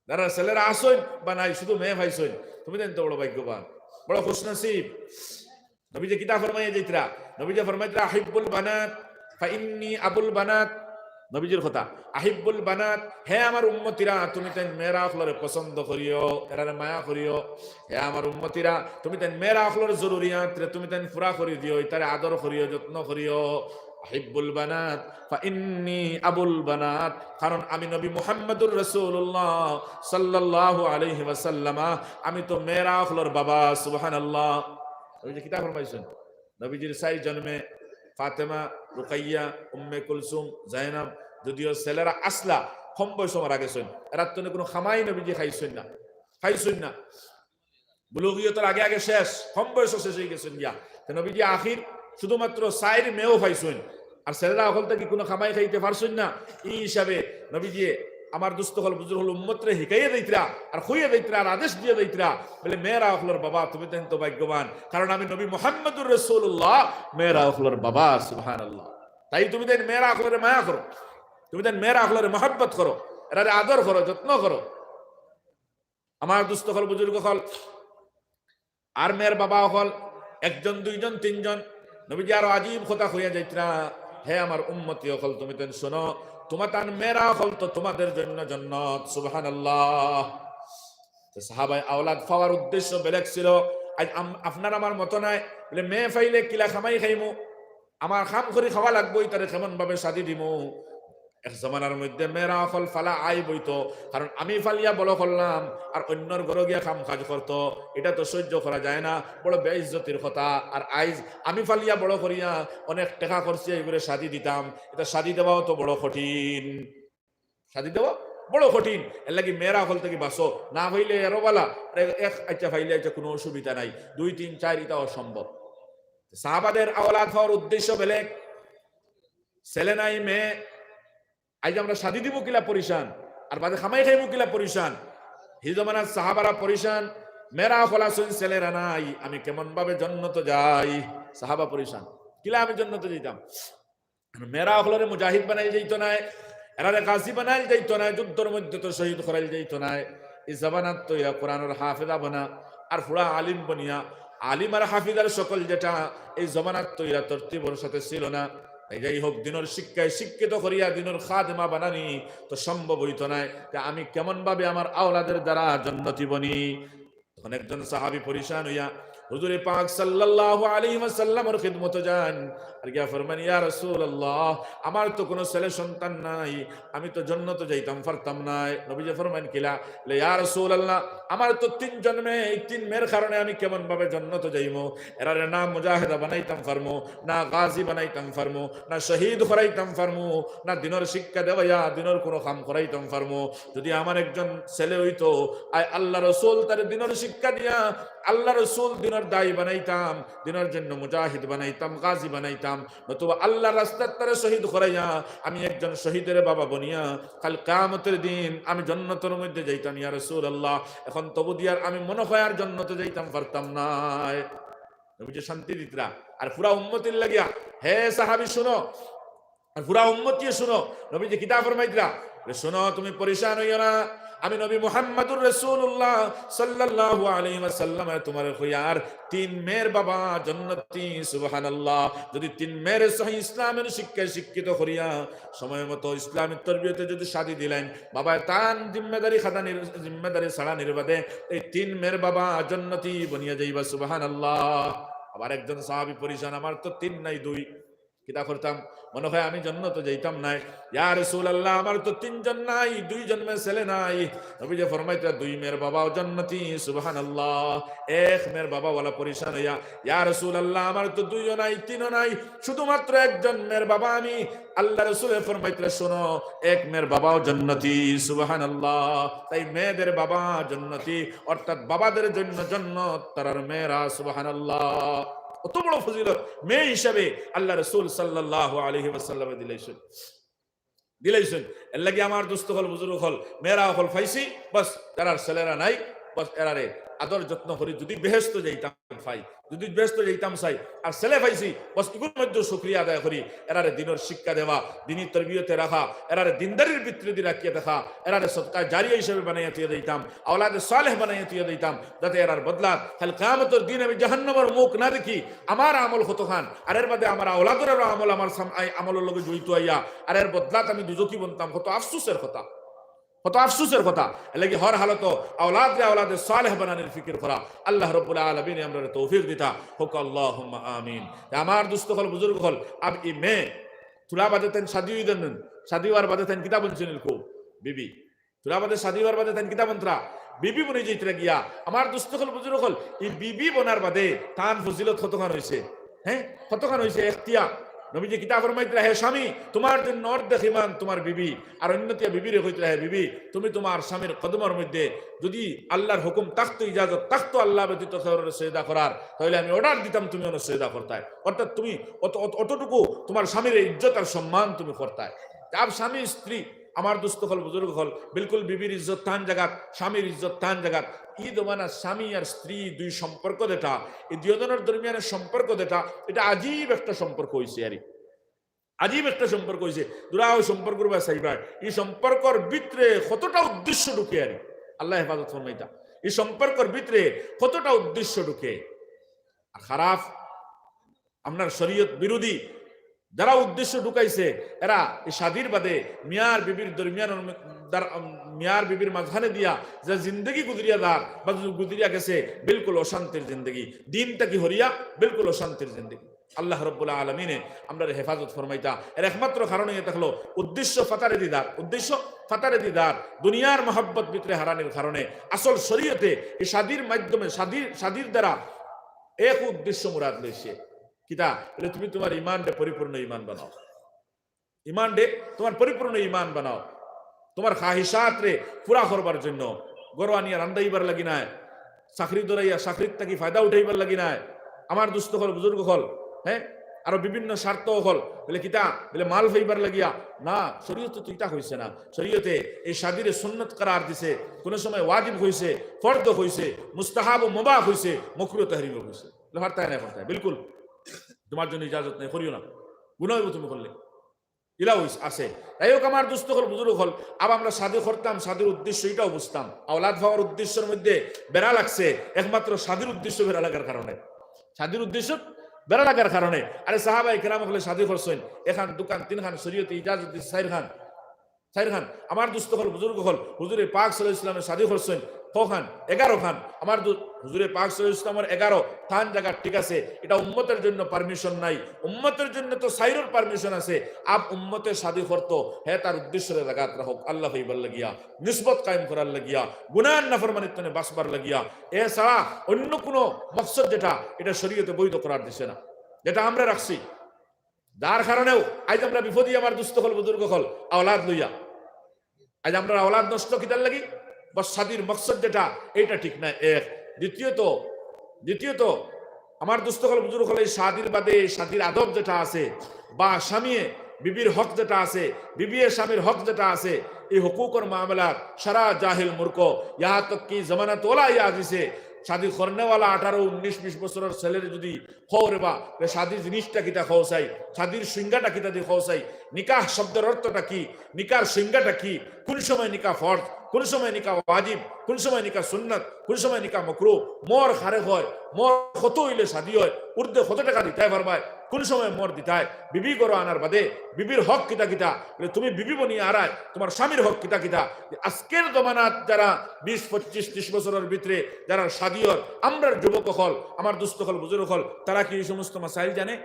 যারার ছেলেরা আছইন বা নাই, শুধু মেয়ে পাইছইন, তুমিতাইন তো বড় ভাগ্যবান, বড় খুশনসিব। নবীজি কিতা ফরমাইয়া যাইতরা? নবীজি ফরমাইতরা, "আহিব্বুল বানাত, ফাইন্নি আবুল বানাত।" নবীজির কথা, "আহিব্বুল বানাত, হে আমার উম্মতিরা, তুমিতাইন মেয়েরা অকলরে পছন্দ করিও, এরারে মায়া করিও। হে আমার উম্মতিরা, তুমিতাইন মেয়েরা অকলর জরুরিয়াতরে তুমিতাইন পুরা করি দিও, ইতারে আদর করিও, যত্ন করিও। আহিব্বুল বানাত, ফাইন্নি আবুল বানাত, কারণ আমি নবী মুহাম্মদুর রাসূলুল্লাহ সাল্লাল্লাহু আলাইহি ওয়াসাল্লাম, আমি তো মেয়েরা অকলর বাবা।" সুবহানাল্লাহ। নবীজি কিতা ফরমাইছইন? নবীজির চাইর জন্মে ফাতেমা, রুকাইয়া, উম্মে কুলসুম, জাইনাব, যদিও ছেলেরা আছলা, কম বয়সো মারা গেছইন। এরার তনে কুনু খামাই নবীজি খাইছইন না, খাইছইন না। বুলুগিয়তর আগে আগে শেষ, কম বয়সো শেষ অইগেছইন গিয়া। তে নবীজি আখির শুধুমাত্র চাইর মেয়েও পাইছইন। আর ছেলেরা অকল থাকি কুনু খামাই খাইতে পারছইন না। ই হিসাবে নবীজি আমার দোস্ত অকল, বুজুর্গ অকল, উম্মতরে হিকাইয়া যাইতরা, আর কইয়া যাইতরা, আর আদেশ দিয়া যাইতরা, বলে, "মেয়েরা অকলর বাবা, তুমিতাইন তো ভাগ্যবান, কারণ আমি নবী মুহাম্মদুর রাসূলুল্লাহ, মেয়েরা অকলর বাবা।" সুবহানাল্লাহ। তাই তুমিতাইন মেয়েরা অকলরে মায়া করো, তুমিতাইন মেয়েরা অকলরে মহব্বত করো, এরারে আদর করো, যত্ন করো। আমার দোস্ত অকল, বুজুর্গ অকল, আর মেয়ের বাবা অকল, একজন, দুইজন, তিনজন, নবীজি আরো আজীব কথা কইয়া যাইতরা, "হে আমার উম্মতি অকল, তুমিতাইন শুনো, তুমাতান মেয়েরা অকল তো তুমাদের জন্য জন্নত।" সুবহানাল্লাহ। তো সাহাবায়ে আওলাদ পাওয়ার উদ্দেশ্য বেলেগ ছিল। আইজ আম-, আপনার আমার মতো নায়, বলে, "মেয়ে পাইলে কিলা খামাই খাইমু, আমার কাম করি খাওয়া লাগবো, ইতারে কেমন ভাবে শাদি দিমু?" এক জমানার মধ্যে মেয়েরা অকল পালা আইব অইতো, কারণ আমি পালিয়া বড় করলাম, আর অইন্যর ঘরো গিয়া কাম কাজ করতো, ইটা তো সহ্য করা যায় না, বড় বেইজ্জতির কথা। আর আইজ আমি পালিয়া বড় করিয়া অনেক টেকা খরচ করিয়া ইগুরে শাদি দিতাম, ইটা শাদি দেওয়াও তো বড় কঠিন, শাদি দেওয়া বড় কঠিন। এরলাগি মেয়েরা অকল থাকি বাঁচো, না পাইলে আরো বালা, আর এক আইচ্ছা পাইলে আইচ্ছা, কুনু অসুবিধা নাই, দুই, তিন, চাইর, ইটা অসম্ভব। সাহাবাদের আওলাদ পাওয়ার উদ্দেশ্য বেলেগ, ছেলে নাই মেয়ে, আইজ আমরা শাদি দিমু কিলা পরিশান, আর বাদে খামাই খাইমু কিলা পরিশান। হি জমানাত সাহাবারা পরিশান, মেয়েরা অকল আছইন, ছেলেরা নাই, আমি কেমন ভাবে জন্নতো যাই? সাহাবা পরিশান, কিলা আমি জন্নতো যাইতাম? মেয়েরা অকলরে মুজাহিদ বানাইল যাইতো নায়, এরারে গাজী বানাইল যাইতো নায়, যুদ্ধর মধ্যে তো শহীদ করাইল যাইতো নায়। ই জমানাত তো ইয়া কোরআনর হাফেজা বনা, আর পুরা আলিম বনিয়া, আলিম আর হাফিজার সকল যেটা ই জমানাত তো ইয়া তরতিবর সাথে ছিল না। তাই যাই হোক, দিনর শিক্ষায় শিক্ষিত করিয়া দিনর খাদেমা বানানি তো সম্ভব অইতো নায়। তে আমি কেমন ভাবে আমার আওলাদের দ্বারা জন্নতি বনি? তখন একজন সাহাবী পরিশান অইয়া হুজুরে পাক সাল্লাল্লাহু আলাইহি ওয়াসাল্লামর খিদমতো যাইন, আর গিয়া ফরমান, "ইয়া রাসূলুল্লাহ, আমার তো কুনু ছেলে সন্তান নাই, আমি তো জন্নতো যাইতাম পারতাম নায়।" নবীজি ফরমান, "কিলা?" বলে, "ইয়া রাসূলুল্লাহ, আমার তো তিনজন মেয়ে, এই তিন মেয়ের কারণে আমি কেমন ভাবে জন্নতো যাইমু? এরারে না মুজাহিদা বানাইতাম পারমু, না গাজী বানাইতাম পারমু, না শহীদ করাইতাম পারমু, না দিনর শিক্ষা দেওয়াইয়া দিনর কুনু কাম করাইতাম পারমু। যুদি আমার একজন ছেলে অইতো, আয় আল্লাহ রসুল তারে দিনর শিক্ষা দিয়া, আল্লাহ রসুল দিনর দায়ী বানাইতাম, দিনর জন্য মুজাহিদ বানাইতাম, গাজী বানাইতাম, নতুবা আল্লাহর রাস্তাত তারে শহীদ করাইয়া আমি একজন শহীদের বাবা বনিয়া কাল কিয়ামতের দিন আমি জন্নতর মধ্যে যাইতাম। ইয়া রাসূলুল্লাহ, এখন তবু দিয়ার আমি মনে হয় আর জন্নতে যাইতাম পারতাম নায়। নবীজি শান্তি দিতরা। আর পুরা উম্মতির লাগিয়া, হে সাহাবী শুনো, আর পুরা উম্মতিয়ে শুনো, নবীজি কিতা ফরমাইতরা? বলে, "শুনো, তুমি পরেশান হইও না, আমি নবী মুহাম্মাদুর রাসূলুল্লাহ সাল্লাল্লাহু আলাইহি ওয়াসাল্লাম আর তোমার কইয়ার তিন মেয়ের বাবা জন্নতি, সুবহানাল্লাহ। যদি তিন মেয়ের সহি ইসলামের শিক্ষায় শিক্ষিত করিয়া সময় মতো ইসলামের তরবিয়তে যদি শাদী দিলেন, বাবায় তান জিম্মেদারি খাদানির, জিম্মেদারি ছাড়ানির বাদে এই তিন মেয়ের বাবা জন্নতি বনিয়া যাইবা, সুবহানাল্লাহ।" আবার একজন সাহাবী পরেশান, "আমার তো তিন নাই, দুই।" কিতা করতাম? মনে হয় আমি জন্নতে যাইতাম নায়। ইয়া রাসূলুল্লাহ, আমার তো তিনজন নাই, দুইজন মেয়ে ছেলে নাই। নবীজি ফরমাইতরা, "দুই মেয়ের বাবাও জন্নতি, সুবহানাল্লাহ। এক মেয়ের বাবা ওলা পরেশান হইয়া, ইয়া রাসূলুল্লাহ, আমার তো দুইও নাই, তিনও নাই, শুধুমাত্র একজন মেয়ের বাবা আমি।" আল্লাহ রাসূলে ফরমাইতরা, "শোনো, এক মেয়ের বাবাও জন্নতি, সুবহানাল্লাহ।" তাই মেয়েদের বাবা জন্নতি, অর্থাৎ বাবাদের জন্য জন্নত তারার মেয়েরা, সুবহানাল্লাহ। অত বড় ফজিলত মেয়ে হিসাবে আল্লাহ রাসূল সাল্লাল্লাহু আলাইহি ওয়াসাল্লামে দিলাইছইন, দিলাইছইন। এর লাগি আমার দোস্ত অকল, বুজুর্গ অকল, মেয়েরা অকল পাইছি, বাস, যারার ছেলেরা নাই, বাস, এরারে আদর যত্ন করি, যদি বেহেস্ত যাইতাম পাই, যদি বেহেস্ত যাইতাম চাই, আর ছেলে পাইছি, বাস, ইগুর মধ্যে শুকরিয়া আদায় করি, এরারে দিনর শিক্ষা দেওয়া, দিনী তরবিয়তে রাখা, এরারে দিনদারির ভিতরে দি রাখিয়া দেখা, এরারে সদকায়ে জারিয়া হিসাবে বানাইয়া থইয়া দিতাম, আওলাদে সালেহ বানাইয়া থইয়া দিতাম, যাতে এরার বদলাত কাল কিয়ামতর দিন আমি জাহান্নামর মুখ না দেখি। আমার আমল কতখান, আর এর বাদে আমার আওলাদর আমল, আমার সাম-, আই-, আমলর লগে জড়িত আইয়া, আর এর বদলাত আমি দুজখি বনতাম। কত আফসোসের কথা, কত আফসোসের কথা। এর লাগি হর হালত আওলাদরে আওলাদে সালেহ বানানির ফিকির করা। আল্লাহ রাব্বুল আলামিনে আমরারে তৌফিক দিতা হউক, আল্লাহুম্মা আমিন। তে আমার দোস্ত অকল, বুজুর্গ অকল, আব ই মেয়ে তুলা বাদে তাইন শাদী অইদেন, শাদী অওয়ার বাদে তাইন কিতা বনছইন ইলকু? বিবি। তুলা বাদে শাদী অওয়ার বাদে তাইন কিতা বনতরা? বিবি বনি যাইতরা গিয়া। আমার দোস্ত অকল, বুজুর্গ অকল, ই বিবি বনার বাদে তান ফজিলত কতখান অইছে? হ্যাঁ, কতখান অইছে এখতিয়ার? নবীজি কিতা ফরমাইতরা, "হে স্বামী, তোমার জন্য অর্ধেক ইমান তোমার বিবি।" আর অন্যতিয়া বিবিরে কইতরা, "হে বিবি, তুমি তোমার স্বামীর কদমর মধ্যে যদি আল্লাহর হুকুম থাকতো, ইজাজত থাকতো আল্লাহ ব্যতীত কেউরে সেজদা করার, তাহলে আমি অর্ডার দিতাম তুমি অনো সেজদা করতায়।" অর্থাৎ তুমি অত-, অত-, অতটুকু তোমার স্বামীর ইজ্জত আর সম্মান তুমি করতায়। আব স্বামী স্ত্রী, আমার দোস্ত অকল, বুজুর্গ অকল, বিলকুল বিবির ইজ্জত তান জাগাত, স্বামীর ইজ্জত তান জাগাত। ই জমানার স্বামী আর স্ত্রী দুই সম্পর্ক যেটা, ই দুইজনর দরমিয়ানে সম্পর্ক যেটা, ইটা আজীব একটা সম্পর্ক অইছে আরি। আজীব একটা সম্পর্ক অইছে। দুরা অউ সম্পর্কর বায় চাইবা, ই সম্পর্কর ভিতরে কতটা উদ্দেশ্য ঢুকে আরি। আল্লায় হেফাজত ফরমাইতা। ই সম্পর্কর ভিতরে কতটা উদ্দেশ্য ঢুকে। আর খারাপ আপনার শরীয়ত বিরোধী যারা উদ্দেশ্য ঢুকাইছে, এরা ই শাদীর বাদে মিয়ার বিবির দরমিয়ান, মিয়ার বিবির মাঝখানে দিয়া যে জিন্দেগি গুজরিয়া যার বা গুজরিয়া গেছে, বিলকুল অশান্তির জিন্দেগি, দিন থাকি হরিয়া বিলকুল অশান্তির জিন্দেগি। আল্লাহ রাব্বুল আলামিনে আমরারে হেফাজত ফরমাইতা। এর একমাত্র কারণ অইয়া থাকলো উদ্দেশ্য ফাতারে দিদার, উদ্দেশ্য ফাতারে দিদার, দুনিয়ার মহব্বত ভিতরে হারানির কারণে। আসল শরীয়তে ই শাদীর মাধ্যমে, শাদীর, শাদীর দ্বারা এক উদ্দেশ্য মুরাদ লইছে। কিতা? বলে, "তুমি তোমার ইমানরে পরিপূর্ণ ইমান বানাও, ইমানরে তোমার পরিপূর্ণ ইমান বানাও, তোমার খাহিশাতরে পুরা করবার জন্য।" ঘরো আনিয়া রান্দাইবার লাগি নায়, চাকরি ধরাইয়া চাকরির থাকি ফায়দা উঠাইবার লাগি নায়। আমার দোস্ত অকল, বুজুর্গ অকল, হ্যাঁ, আরো বিভিন্ন স্বার্থ অকল, বলে কিতা? বলে মাল পাইবার লাগিয়া। না, শরীয়তে তো ইটা কইছে না। শরীয়তে এই শাদীরে সুন্নত করার দিছে, কোনো সময় ওয়াজিব কইছে, ফরজ কইছে, মুস্তাহাব ও মুবাহ কইছে, মাকরুহ তাহরিম কইছে। বলে, "পারতায় না, পারতায়, বিলকুল তোমার জন্য ইজাজত নাই, করিও না, গুনাহ অইবো তুমি করলে।" ইলা অইছে, আছে। যাই হোক, আমার দোস্ত অকল, বুজুর্গ অকল, আব আমরা শাদী করতাম, শাদীর উদ্দেশ্য ইটাও বুঝতাম। আওলাদ পাওয়ার উদ্দেশ্যর মধ্যে বেড়া লাগছে, একমাত্র শাদীর উদ্দেশ্য বেড়া লাগার কারণে। শাদীর উদ্দেশ্য বেড়া লাগার কারণে। আরে, সাহাবায়ে কেরাম অকলে শাদী করছইন, একখান, দুইখান, তিনখান, শরীয়তে ইজাজত দিছে চাইরখান। চাইরখান। আমার দোস্ত অকল, বুজুর্গ অকল, হুজুরে পাক সাল্লাল্লাহু আলাইহি ওয়াসাল্লামে শাদী করছইন কয়খান? এগারোখান। আমার দো-, হুজুরে পাক সাল্লাল্লাহু আলাইহি ওয়াসাল্লামর এগারো, তান জাগাত ঠিক আছে, ইটা উম্মতের জন্য permission নাই। উম্মতের জন্য তো চাইরর permission আছে। আব উম্মতে শাদী করতো, হে তার উদ্দেশ্যরে জাগাত রাখউক, আল্লাহ পাইবার লাগিয়া, নিসবত কায়েম করার লাগিয়া, গুনাহ নাফরমানির তনে বাঁচবার লাগিয়া। এছাড়া অন্য কোনো মকসদ যেটা, ইটা শরীয়তে বৈধ করার দিছে না, যেটা আমরা রাখছি। যার কারণেও আইজ আমরা বিপদে, আমার দোস্ত অকল, বুজুর্গ অকল, আওলাদ লইয়া। আইজ আমরার আওলাদ নষ্ট কিতার লাগি? বাস শাদীর মকসদ যেটা, এইটা ঠিক না, এক। দ্বিতীয়ত, দ্বিতীয়ত, আমার দুস্ত অকল, বুজুর্গ অকল, এই শাদির বাদে শাদির আদব যেটা আছে, বা স্বামীয়ে বিবির হক যেটা আছে, বিবিয়ে স্বামীর হক যেটা আছে, এই হকুকর মামলাত সারা জাহিল মূর্খ, ইয়া তক কি জমানাত ওলা ইয়া আজিছে, শাদি করনেওয়ালা আঠারো, উনিশ, বিশ বছরর ছেলের যদি কও রে বা, তে শাদি জিনিসটা কিতা কও চাই, শাদির সংজ্ঞাটা কিতা দি কও চাই, নিকাহ শব্দের অর্থটা কি, নিকার সংজ্ঞাটা কি, কোন সময় নিকা ফরজ, কোন সময় নিকা ওয়াজিব, কোন সময় নিকা সুন্নত, কোন সময় নিকা মকরু, মর খারে হয়, মর কত হইলে শাদি হয়, উর্দে কত টাকা দিতায় পারবায়, কোন সময় মর দিতায়, বিবি ঘরো আনার বাদে বিবির হক কিতা কিতা, বলে তুমি বিবি বনি আরায়, তোমার স্বামীর হক কিতা কিতা। আজকের জমানাত যারা বিশ, পঁচিশ, ত্রিশ বছরর ভিতরে যারা শাদি হয়, আমরার যুবক অকল, আমার দুস্ত অকল, বুজুর্গ অকল, তারা কি এই সমস্ত মাসাইল জানে?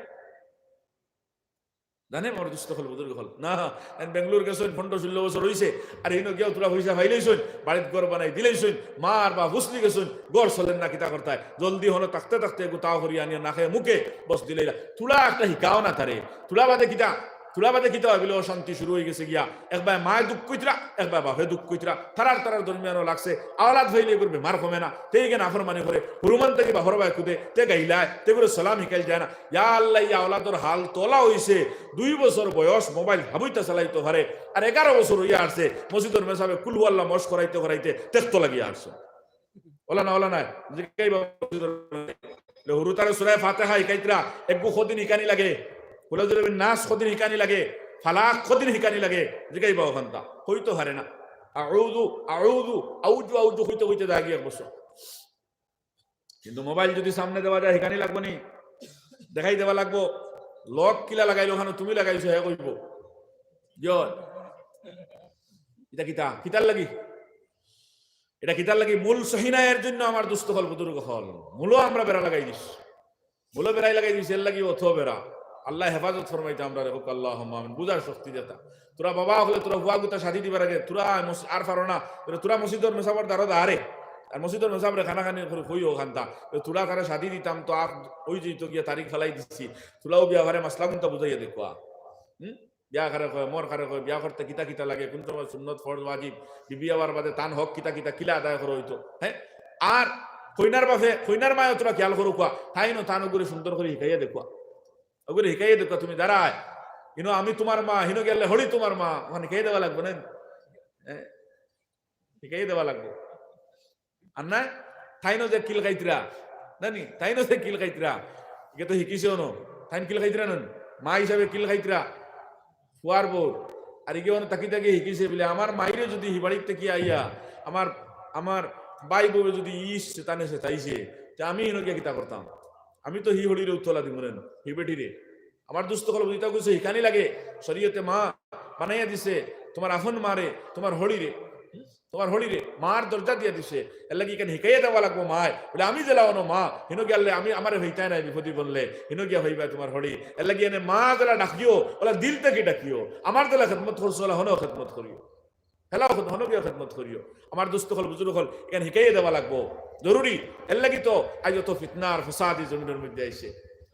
জানে আমার দুস্ত অকল, বুজুর্গ অকল? না, এন বেঙ্গালোর গেছইন, পনেরো ষোলো বছর হইছে, আর ইনো গিয়াও থুড়া পয়সা পাইলাইছইন, বাড়িত ঘর বানাই দিলাইছইন, মা আর বাপ ফুসলি গেছইন, ঘর চলের না, কিতা করতায়, জলদি হনো থাকতে থাকতে এগু তাও করি আনিয়া না খায় মুখে বস দিলাইলা। থুড়া একটা হিকাও না তারে, থুড়া বাদে কিতা, থুড়া বাদে কিতা ভাবিলে অশান্তি শুরু হয়ে গেছে গিয়া, একবার মায় দুঃখ কইতরা, একবার বাপে দুঃখ কইতরা, তারার তারার দরমিয়ানো লাগছে, আওলাদ হইলে এগুর বেমার কমে না, তে ইগে নাফরমানি করে, হুরুমান থেকে বাহর বায় কুদে, তে গাইলায়, তে করে সালাম হিকাইল যায় না, ইয়া আল্লাহ, ইয়া আওলাদর হাল তোলা হইছে, দুই বছর বয়স মোবাইল হাবুইতা চালাইতো পারে, আর এগারো বছর হইয়া আসছে, মসজিদর মেসাবে কুলহু আল্লাহ মশ করাইতে করাইতে তেক্ত লাগিয়া আসছে। ওলা না, ওলা নাই, জিকাইবা মসজিদর মেসাবে। লে হুরুতারে সূরা ফাতিহা হিকাইতরা, এগু কদিন হিকানি লাগে, কুল আউযু বিরাব্বিন নাস কদিন হিকানি লাগে, ফালাক কদিন হিকানি লাগে, জিকাইবা অখানতা, কইতো পারে না। আউযু, আউযু, আউযু, আউযু কইতে কইতে যায় গিয়া এক বছর। কিন্তু মোবাইল যদি সামনে দেওয়া যায়, হিকানি লাগবো নি? দেখাই দেওয়া লাগবো। লক কিলা লাগাইলো, ওখানে তুমি লাগাইছো, হে কইবো। জয়। এটা কিতা? কিতার লাগি? এটা কিতার লাগি? মূল সহি নাই এর জন্য আমার দুস্ত অকল, বুজুর্গ অকল। মূলো আমরা বেড়া লাগাই দিছি। মূলো বেড়াই লাগাই দিছি, এর লাগি অত বেড়া। আল্লাহ হেফাজত ফরমাইতা আমরারে, কউক্কা আল্লাহুম্মা আমিন। বুঝার শক্তি দেতা। তোরা বাবা অকলে, তোরা ফুয়া গুতা শাদি দিবার আগে, তোরা মস-, আর পারো না, তোরা, তোরা মসজিদর মেসাবর দ্বারো দাঁড়ে, আর মসজিদর মেসাবরে খানা খানি করে কইও অখানতা, তোরা কারে শাদি দিতাম তো আর ওই যে তো গিয়া তারিখ ফালাই দিছি, তোরাও বিয়া ঘরে মাসলা কুনতা বুঝাইয়া দেখো। হুম? বিয়া কারে কয়, মর কারে কয়, বিয়া করতে কিতা কিতা লাগে, কোন সময় সুন্নত, ফরজ, ওয়াজিব, বিবি আওয়ার বাদে তান হক কিতা কিতা কিলা আদায় করা হইতো, হ্যাঁ? আর কইনার বাপে, কইনার মায়ও তোরা খেয়াল করো কুয়া, তাইনও তান ওগুরে সুন্দর করে হিকাইয়া দেখো। ওগুরে হিকাইয়া দেখো, তুমি দাঁড়ায়, ইনো আমি তোমার মা, হিনো গেলে হড়ি তোমার মা, ওখানে হিকাইয়া দেওয়া লাগবো না? হ্যাঁ? হিকাইয়া দেওয়া লাগবো। আর না, তাইনও যে কিল খাইতরা, জানি, তাইনও যে কিল খাইতরা, ইগে তো হিকিছে অনো, তাইন কিল খাইতরা নন, মা হিসাবে কিল খাইতরা, ফুয়ার বউ, আর ইগে অনো তাকি তাকি হিকিছে বলে, আমার মাইরে যদি হি বাড়িত থাকি আইয়া, আমার, আমার ভাই বউরে যদি ইস তানে সে তাইছে, তে আমি হিনো গিয়া কিতা করতাম? আমি তো হি হড়িরে উত্তলা দিমু রে, হি বেটিরে। আমার দুস্ত অকল, বুঝিতা কইছে, হিকানি লাগে, শরীয়তে মা বানাইয়া দিছে, তোমার আফন মারে, তোমার হড়িরে, তোমার হড়িরে, মার দরজা দিয়া দিছে, এর লাগি ইখান হিকাইয়া দেওয়া লাগবো মায়। বলে, আমি জেলা অনো মা, হিনো গিয়া আল্লে আমি, আমারে হইতায় নাই বিপদি বললে, হিনো গিয়া হইবা তোমার হড়ি। এর লাগি এনে মা জেলা ডাকিও, ওলা দিল থাকি ডাকিও, আমার জেলা খেদমত করছো, ওলা হনো খেদমত করিও। হেলা অখন হনো গিয়া খেদমত করিও। আমার দুস্ত অকল, বুজুর্গ অকল, ইখান হিকাইয়া দেওয়া লাগবো, জরুরি। এর লাগি তো আইজ অত ফিতনা আর ফসাদ ই জমিনর মধ্যে আইছে,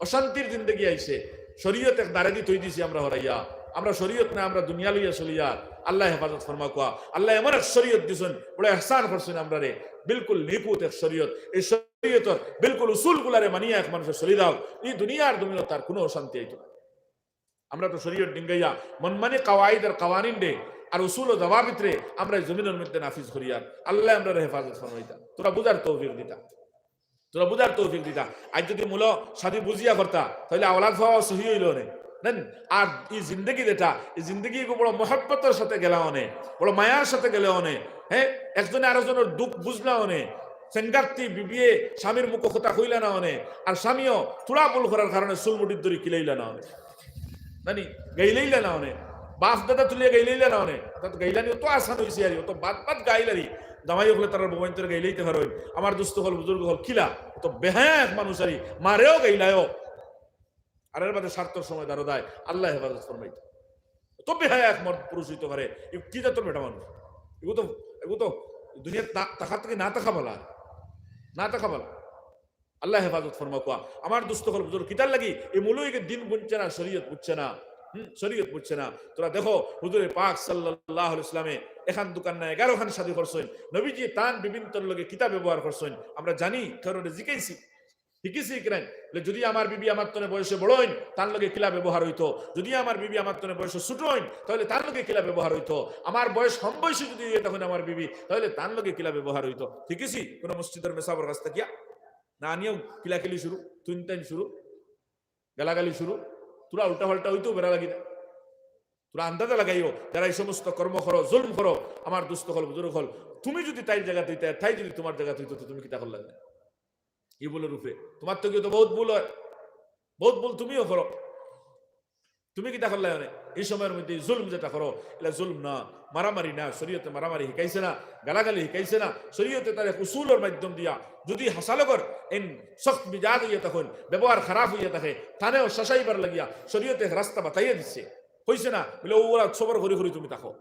অশান্তির জিন্দেগি আইছে। শরীয়ত এক দারেদি থই দিছি আমরা হরাইয়া, আমরা শরীয়ত না, আমরা দুনিয়া লইয়া চলিয়ার। আল্লাহ হেফাজত ফরমাউক্কা। আল্লাহ এমন এক শরীয়ত দিছইন, বড় এহসান করছইন আমরারে, বিলকুল নিখুঁত এক শরীয়ত। এই শরীয়তর বিলকুল উসুলগুলারে মানিয়া এক মানুষে চলি যাও, ই দুনিয়ার জমিনো তার কোনো অশান্তি আইতো না। আমরা তো শরীয়ত ডিঙ্গাইয়া মনমানি কাওয়াইদ আর কাওয়ানিন রে আর উসুল ও দাওয়াবিত রে আমরা এই জমিনর মধ্যে নাফিজ করিয়ার। আল্লাহ আমরারে হেফাজত ফরমাইতা, তোরা বুঝার তৌফিক দিতা, তোরা বুঝার তৌফিক দিতা। আইজ যদি মূলো শাদি বুঝিয়া করতা, তাইলে আওলাদ পাওয়া সহি অইলো অনে। নেন, আর ই জিন্দেগি যেটা, ই জিন্দেগি এগু বড় মহব্বতর সাথে গেলা অনে, বড় মায়ার সাথে গেলা অনে। হ্যাঁ, একজনে আরোজনর দুঃখ বুঝলা অনে, সেঙ্গাত্তি বিবিয়ে স্বামীর মুখো কথা কইলা না অনে, আর স্বামীও থুড়া ভুল করার কারণে চুল মুঠিত ধরি কিলাইলা না অনে। জানি, গাইলাইলা না অনে, বাফ দাদা তুলিয়া গাইলাইলা না অনে। অর্থাৎ গাইলানি অত আসান অইছে আর অত বাদ বাদ গাইলারি। জামাই অকলে তারার বউয়াইন্তরে গাইলাইতে পারইন। আমার দুস্ত অকল, বুজুর্গ অকল, কিলা অত বেহায়া এক মানুষ আরি, মারেও গাইলায়ও। আর এর বাদে স্বার্থর সময় দাঁড়ো দেয়, আল্লাহ হেফাজত ফরমাইতা। অত বেহায়া এক মর্দ পুরুষ অইতে পারে, ই কি জাতর বেটা মানুষ? এগু তো, এগু তো দুনিয়াত না থাকার থাকি না থাকা ভালা, না থাকা ভালা। আল্লাহ হেফাজত ফরমাউক্কা। আমার দুস্ত অকল, বুজুর্গ, কিতার লাগি? এই মৌলবীকে দিন বুঝছে না, শরীয়ত বুঝছে না। হুম, শরীয়ত বুঝছে না। তোরা দেখো, হুজুরে পাক সাল্লাল্লাহু আলাইহি ওয়াসাল্লামে এখান দোকান না এগারো খান শাদি করছইন। নবীজি তান বিবিন্তর লগে কিতা ব্যবহার করছইন আমরা জানি, কারণ জিকাইছি। হিকিছি কিনা? বলে, যদি আমার বিবি আমার তনে বয়সে বড় অইন, তান লগে কিলা ব্যবহার অইতো? যদি আমার বিবি আমার তনে বয়সে ছোট অইন, তাহলে তান লগে কিলা ব্যবহার অইতো? আমার বয়স কম বয়সী যদি অইয়া থাকইন আমার বিবি, তাহলে তান লগে কিলা ব্যবহার অইতো? হিকিছি কোনো মসজিদর মেসাবর কাছ থাকিয়া? না আনিয়াও কিলাকিলি শুরু, তুইনতাইন শুরু, গালাগালি শুরু, তোরা উল্টা পাল্টা অইতো বেড়া লাগি না। তোরা আন্দাজা লাগাইও, যারা এই সমস্ত কর্ম করো, জুলুম করো, আমার দোস্ত অকল, বুজুর্গ অকল, তুমি যদি তাইর জাগাত অইতা, তাই যদি তোমার জাগাত অইতো, তো তুমি কিতা করলা? ই ভুলর উপরে তোমার তো কেউ তো বহুত ভুল হয়, বহুত ভুল তুমিও করো। তুমি কিতা করলা? মানে, এই সময়র মধ্যে জুলুম যেটা করো, এটা জুলুম না, মারামারি না, শরীয়তে মারামারি হিকাইছে না, গালাগালি হিকাইছে না। শরীয়তে তার এক উসুলর মাধ্যম দিয়া, যদি হাসালগর এন সখত মিজাজ অইয়া থাকইন, ব্যবহার খারাপ অইয়া থাকে, তানেও শাসাইবার লাগিয়া শরীয়তে এক রাস্তা বাতাইয়া দিছে। কইছে না, বলে, "ও, ওরা সবর করি করি তুমি থাকো,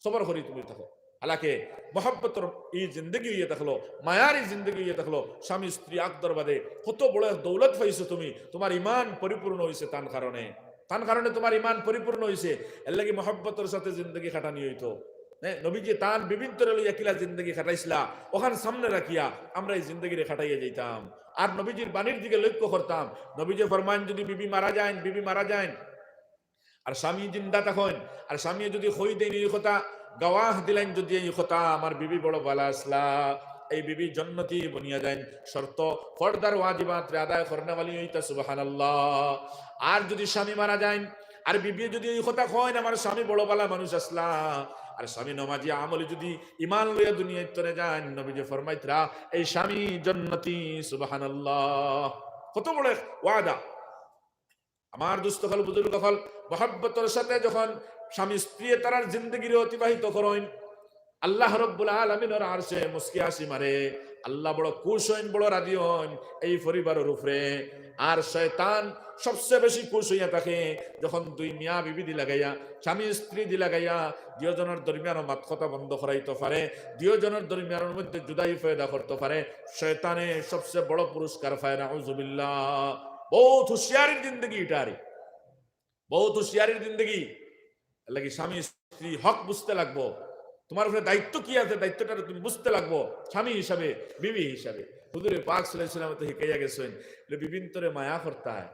সবর করি তুমি থাকো।" হালাকে মহব্বতর ই জিন্দেগি অইয়া থাকলো, মায়ার ই জিন্দেগি অইয়া থাকলো, স্বামী স্ত্রী আকদর বাদে কত বড় এক দৌলত পাইছো তুমি, তোমার ইমান পরিপূর্ণ অইছে তান কারণে, তান কারণে তোমার ইমান পরিপূর্ণ অইছে। এর লাগি মহব্বতর সাথে জিন্দেগি কাটানি অইতো। হ্যাঁ, নবীজি তান বিবিন্তরে লইয়া কিলা জিন্দেগি কাটাইছলা, অখান সামনে রাখিয়া আমরা ই জিন্দেগিরে কাটাইয়া যাইতাম। আর নবীজির বাণীর দিকে লক্ষ্য করতাম। নবীজি ফরমাইন, যদি বিবি মারা যাইন, বিবি মারা যাইন, আর স্বামী জিন্দা থাকইন, আর স্বামীয়ে যদি কই দেইন ই কথা, গাওয়াহ দিলাইন যদি ই কথা, "আমার বিবি বড় ভালা আছলা, এই বিবি জন্নতি বনিয়া যাইন", শর্ত, পর্দার ওয়াজিবাতরে আদায় করনেওয়ালি অইতা, সুবহানাল্লাহ। আর যদি স্বামী মারা যাইন, আর বিবিয়ে যদি ই কথা কইন, "আমার স্বামী বড় ভালা মানুষ আছলা", আর স্বামী নমাজি আমলি যদি ইমান লইয়া দুনিয়ার তনে যাইন, নবীজি ফরমাইতরা, "এই স্বামী জন্নতি", সুবহানাল্লাহ। কত বড় এক ওয়াদা। আমার দোস্ত অকল, বুজুর্গ অকল, মহব্বতর সাথে যখন স্বামী স্ত্রী তারার জিন্দেগিরে অতিবাহিত করইন, আল্লাহ রব্বুল আলামিনর আরশে মুচকি হাসি মারে, আল্লাহ বড় খুশ অইন, বড় রাজি অইন এই পরিবারর উপরে। আর শয়তান সবচেয়ে বেশি খুশ অইয়া থাকে যখন দুই মিয়া বিবি দি লাগাইয়া, স্বামী স্ত্রী দি লাগাইয়া, দুইওজনর দরমিয়ানো মাত কথা বন্ধ করাইতো পারে, দুইওজনর দরমিয়ানর মধ্যে জুদাই পয়দা করতো পারে, শয়তানে সবচেয়ে বড় পুরস্কার পায়, নাউজুবিল্লাহ। বহুত হুঁশিয়ারির জিন্দেগি ইটা আরি, বহুত হুঁশিয়ারির জিন্দেগি। এর লাগি স্বামী স্ত্রী হক বুঝতে লাগবো, তোমার উপরে দায়িত্ব কি আছে, দায়িত্বটা তুমি বুঝতে লাগবো, স্বামী হিসাবে, বিবি হিসাবে। হুজুরে পাক সাল্লাল্লাহু আলাইহি ওয়াসাল্লাম তো হিকাইয়া গেছইন, বলে, "বিবিন্তরে মায়া করতায়,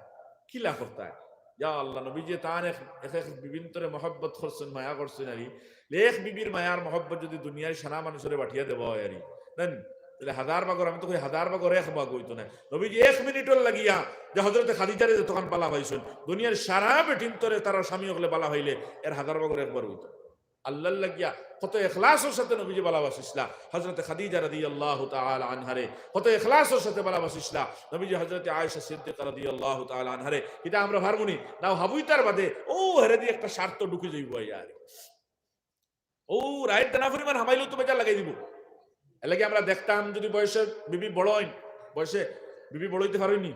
কিলা করতায়?" ইয়া আল্লাহ, নবীজি তান এক, এক, এক বিবিন্তরে মহব্বত করছইন, মায়া করছইন আরি। লে এক বিবির মায়ার মহব্বত যদি দুনিয়ার সারা মানুষরে বাটিয়া দেওয়া হয় আরি, দেন, তাহলে হাজার ভাগর, আমি তো কই হাজার ভাগর এক ভাগ অইতো না। নবীজি এক মিনিটর লাগিয়া যে হযরতে খাদিজারে যতখান বালা পাইছইন, দুনিয়ার সারা বেটিন্তরে তারার স্বামী অকলে বালা পাইলে এর হাজার ভাগর একবার অইতো। আল্লাহর লাগিয়া কত ইখলাসর সাথে নবীজি ভালোবাসিছলা হযরতে খাদিজা রাদিয়াল্লাহু তাআলা আনহারে, কত ইখলাসর সাথে ভালোবাসিছলা নবীজি হযরতে আয়েশা সিদ্দিকা রাদিয়াল্লাহু তাআলা আনহারে। ইটা আমরা পারমুনি? নাও হাবুইতার বাদে, ও, হেরে দি একটা স্বার্থ ঢুকি যাইবো ইয়ার। ও, রাইত দানা পরিমাণ হামাইলেও তো বেজার লাগাই দিবো। এর লাগি আমরা দেখতাম যদি বয়সে বিবি বড় অইন, বয়সে বিবি বড় অইতে পারইননি?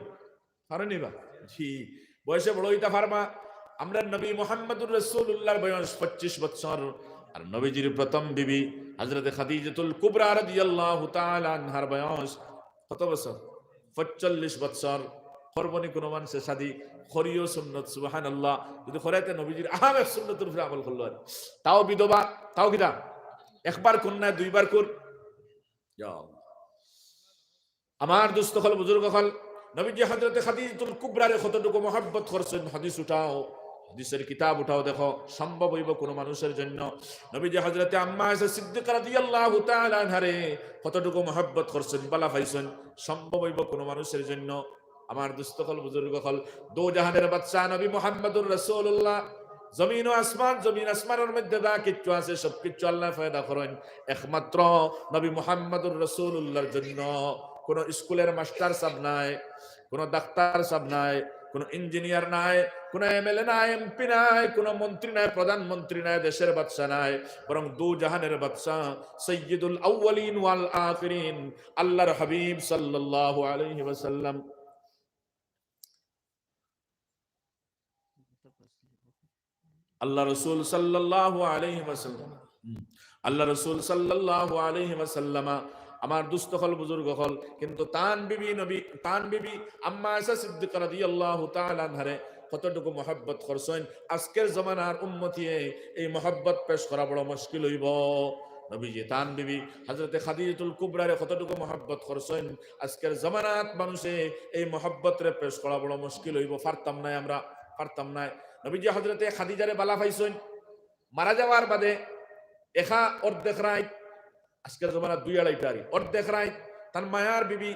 পারইননি বা? জি, বয়সে বড় অইতা পারবা। আমরার নবী মুহাম্মাদুর রাসূলুল্লাহর বয়স পঁচিশ বছর, আর নবীজির প্রথম বিবি হযরতে খাদিজাতুল কুবরা রাদিয়াল্লাহু তাআলা আনহার বয়স কত বছর? পঁয়তাল্লিশ বছর। করবনি কোনো মানুষে শাদি? করিও সুন্নত, সুবহানাল্লাহ। যদি করে, তে নবীজির আহাম এক সুন্নতর উপরে আমল করলো আর। তাও বিধবা, তাও কিতা? একবার কুর না, দুইবার কুর। ইয়া আল্লাহ। আমার দোস্ত অকল, বুজুর্গ অকল, নবীজি হযরতে খাদিজাতুল কুবরারে কতটুকু মহব্বত করছইন, হাদিস উঠাও, হাদিসের কিতাব উঠাও, দেখো, সম্ভব অইবো কোনো মানুষের জন্য। নবীজি হযরতে আম্মা আয়েশা সিদ্দিকা রাদিয়াল্লাহু তাআলা আনহারে কতটুকু মহব্বত করছইন, বালা পাইছইন, সম্ভব অইবো কোনো মানুষের জন্য। আমার দোস্ত অকল, বুজুর্গ অকল, দু জাহানের বাদশা নবী মুহাম্মাদুর রাসূলুল্লাহ, জমিন ও আসমান, জমিন আসমানের মধ্যে যা কিচ্ছু আছে, সব কিচ্ছু আল্লাহ পয়দা করইন। একমাত্র নবী মুহাম্মাদুর রাসূলুল্লাহর জন্য। কোনো স্কুলের মাস্টার সাব নাই, কোনো ডাক্তার সাব নাই, কোনো ইঞ্জিনিয়ার নাই, কোনো এমএলএ নাই, এমপি নাই, কোনো মন্ত্রী নাই, প্রধানমন্ত্রী নাই, দেশের বাদশা নাই, বরং দু জাহানের বাদশা, সাইয়্যিদুল আউয়ালিন ওয়াল আখিরিন, আল্লাহর হাবিব সাল্লাল্লাহু আলাইহি ওয়াসাল্লাম। আল্লাহ রসুল সাল্লাল্লাহু আলাইহি ওয়াসাল্লাম, হুম, আল্লাহ রসুল সাল্লাল্লাহু আলাইহি ওয়াসাল্লামা, আমার দোস্ত অকল, বুজুর্গ অকল, কিন্তু তান বিবি নবী, তান বিবি আম্মা আয়েশা সিদ্দিকা রাদিয়াল্লাহু তাআলা আনহারে কতটুকু মহব্বত করছইন, আজকের জমানার উম্মতিয়ে এই মহব্বত পেশ করা বড় মুশকিল অইবো। নবীজি তান বিবি হযরতে খাদিজাতুল কুবরারে কতটুকু মহব্বত করছইন, আজকের জমানাত মানুষে এই মহব্বতরে পেশ করা বড় মুশকিল অইবো, পারতাম নায় আমরা, পারতাম নায়। নবীজি হযরতে খাদিজারে বালা পাইছইন, মারা যাওয়ার বাদে একা অর্ধেক রাইত, আজকের জমানাত দুই আড়াইটা আরি, অর্ধেক রাইত তান মায়ার বিবি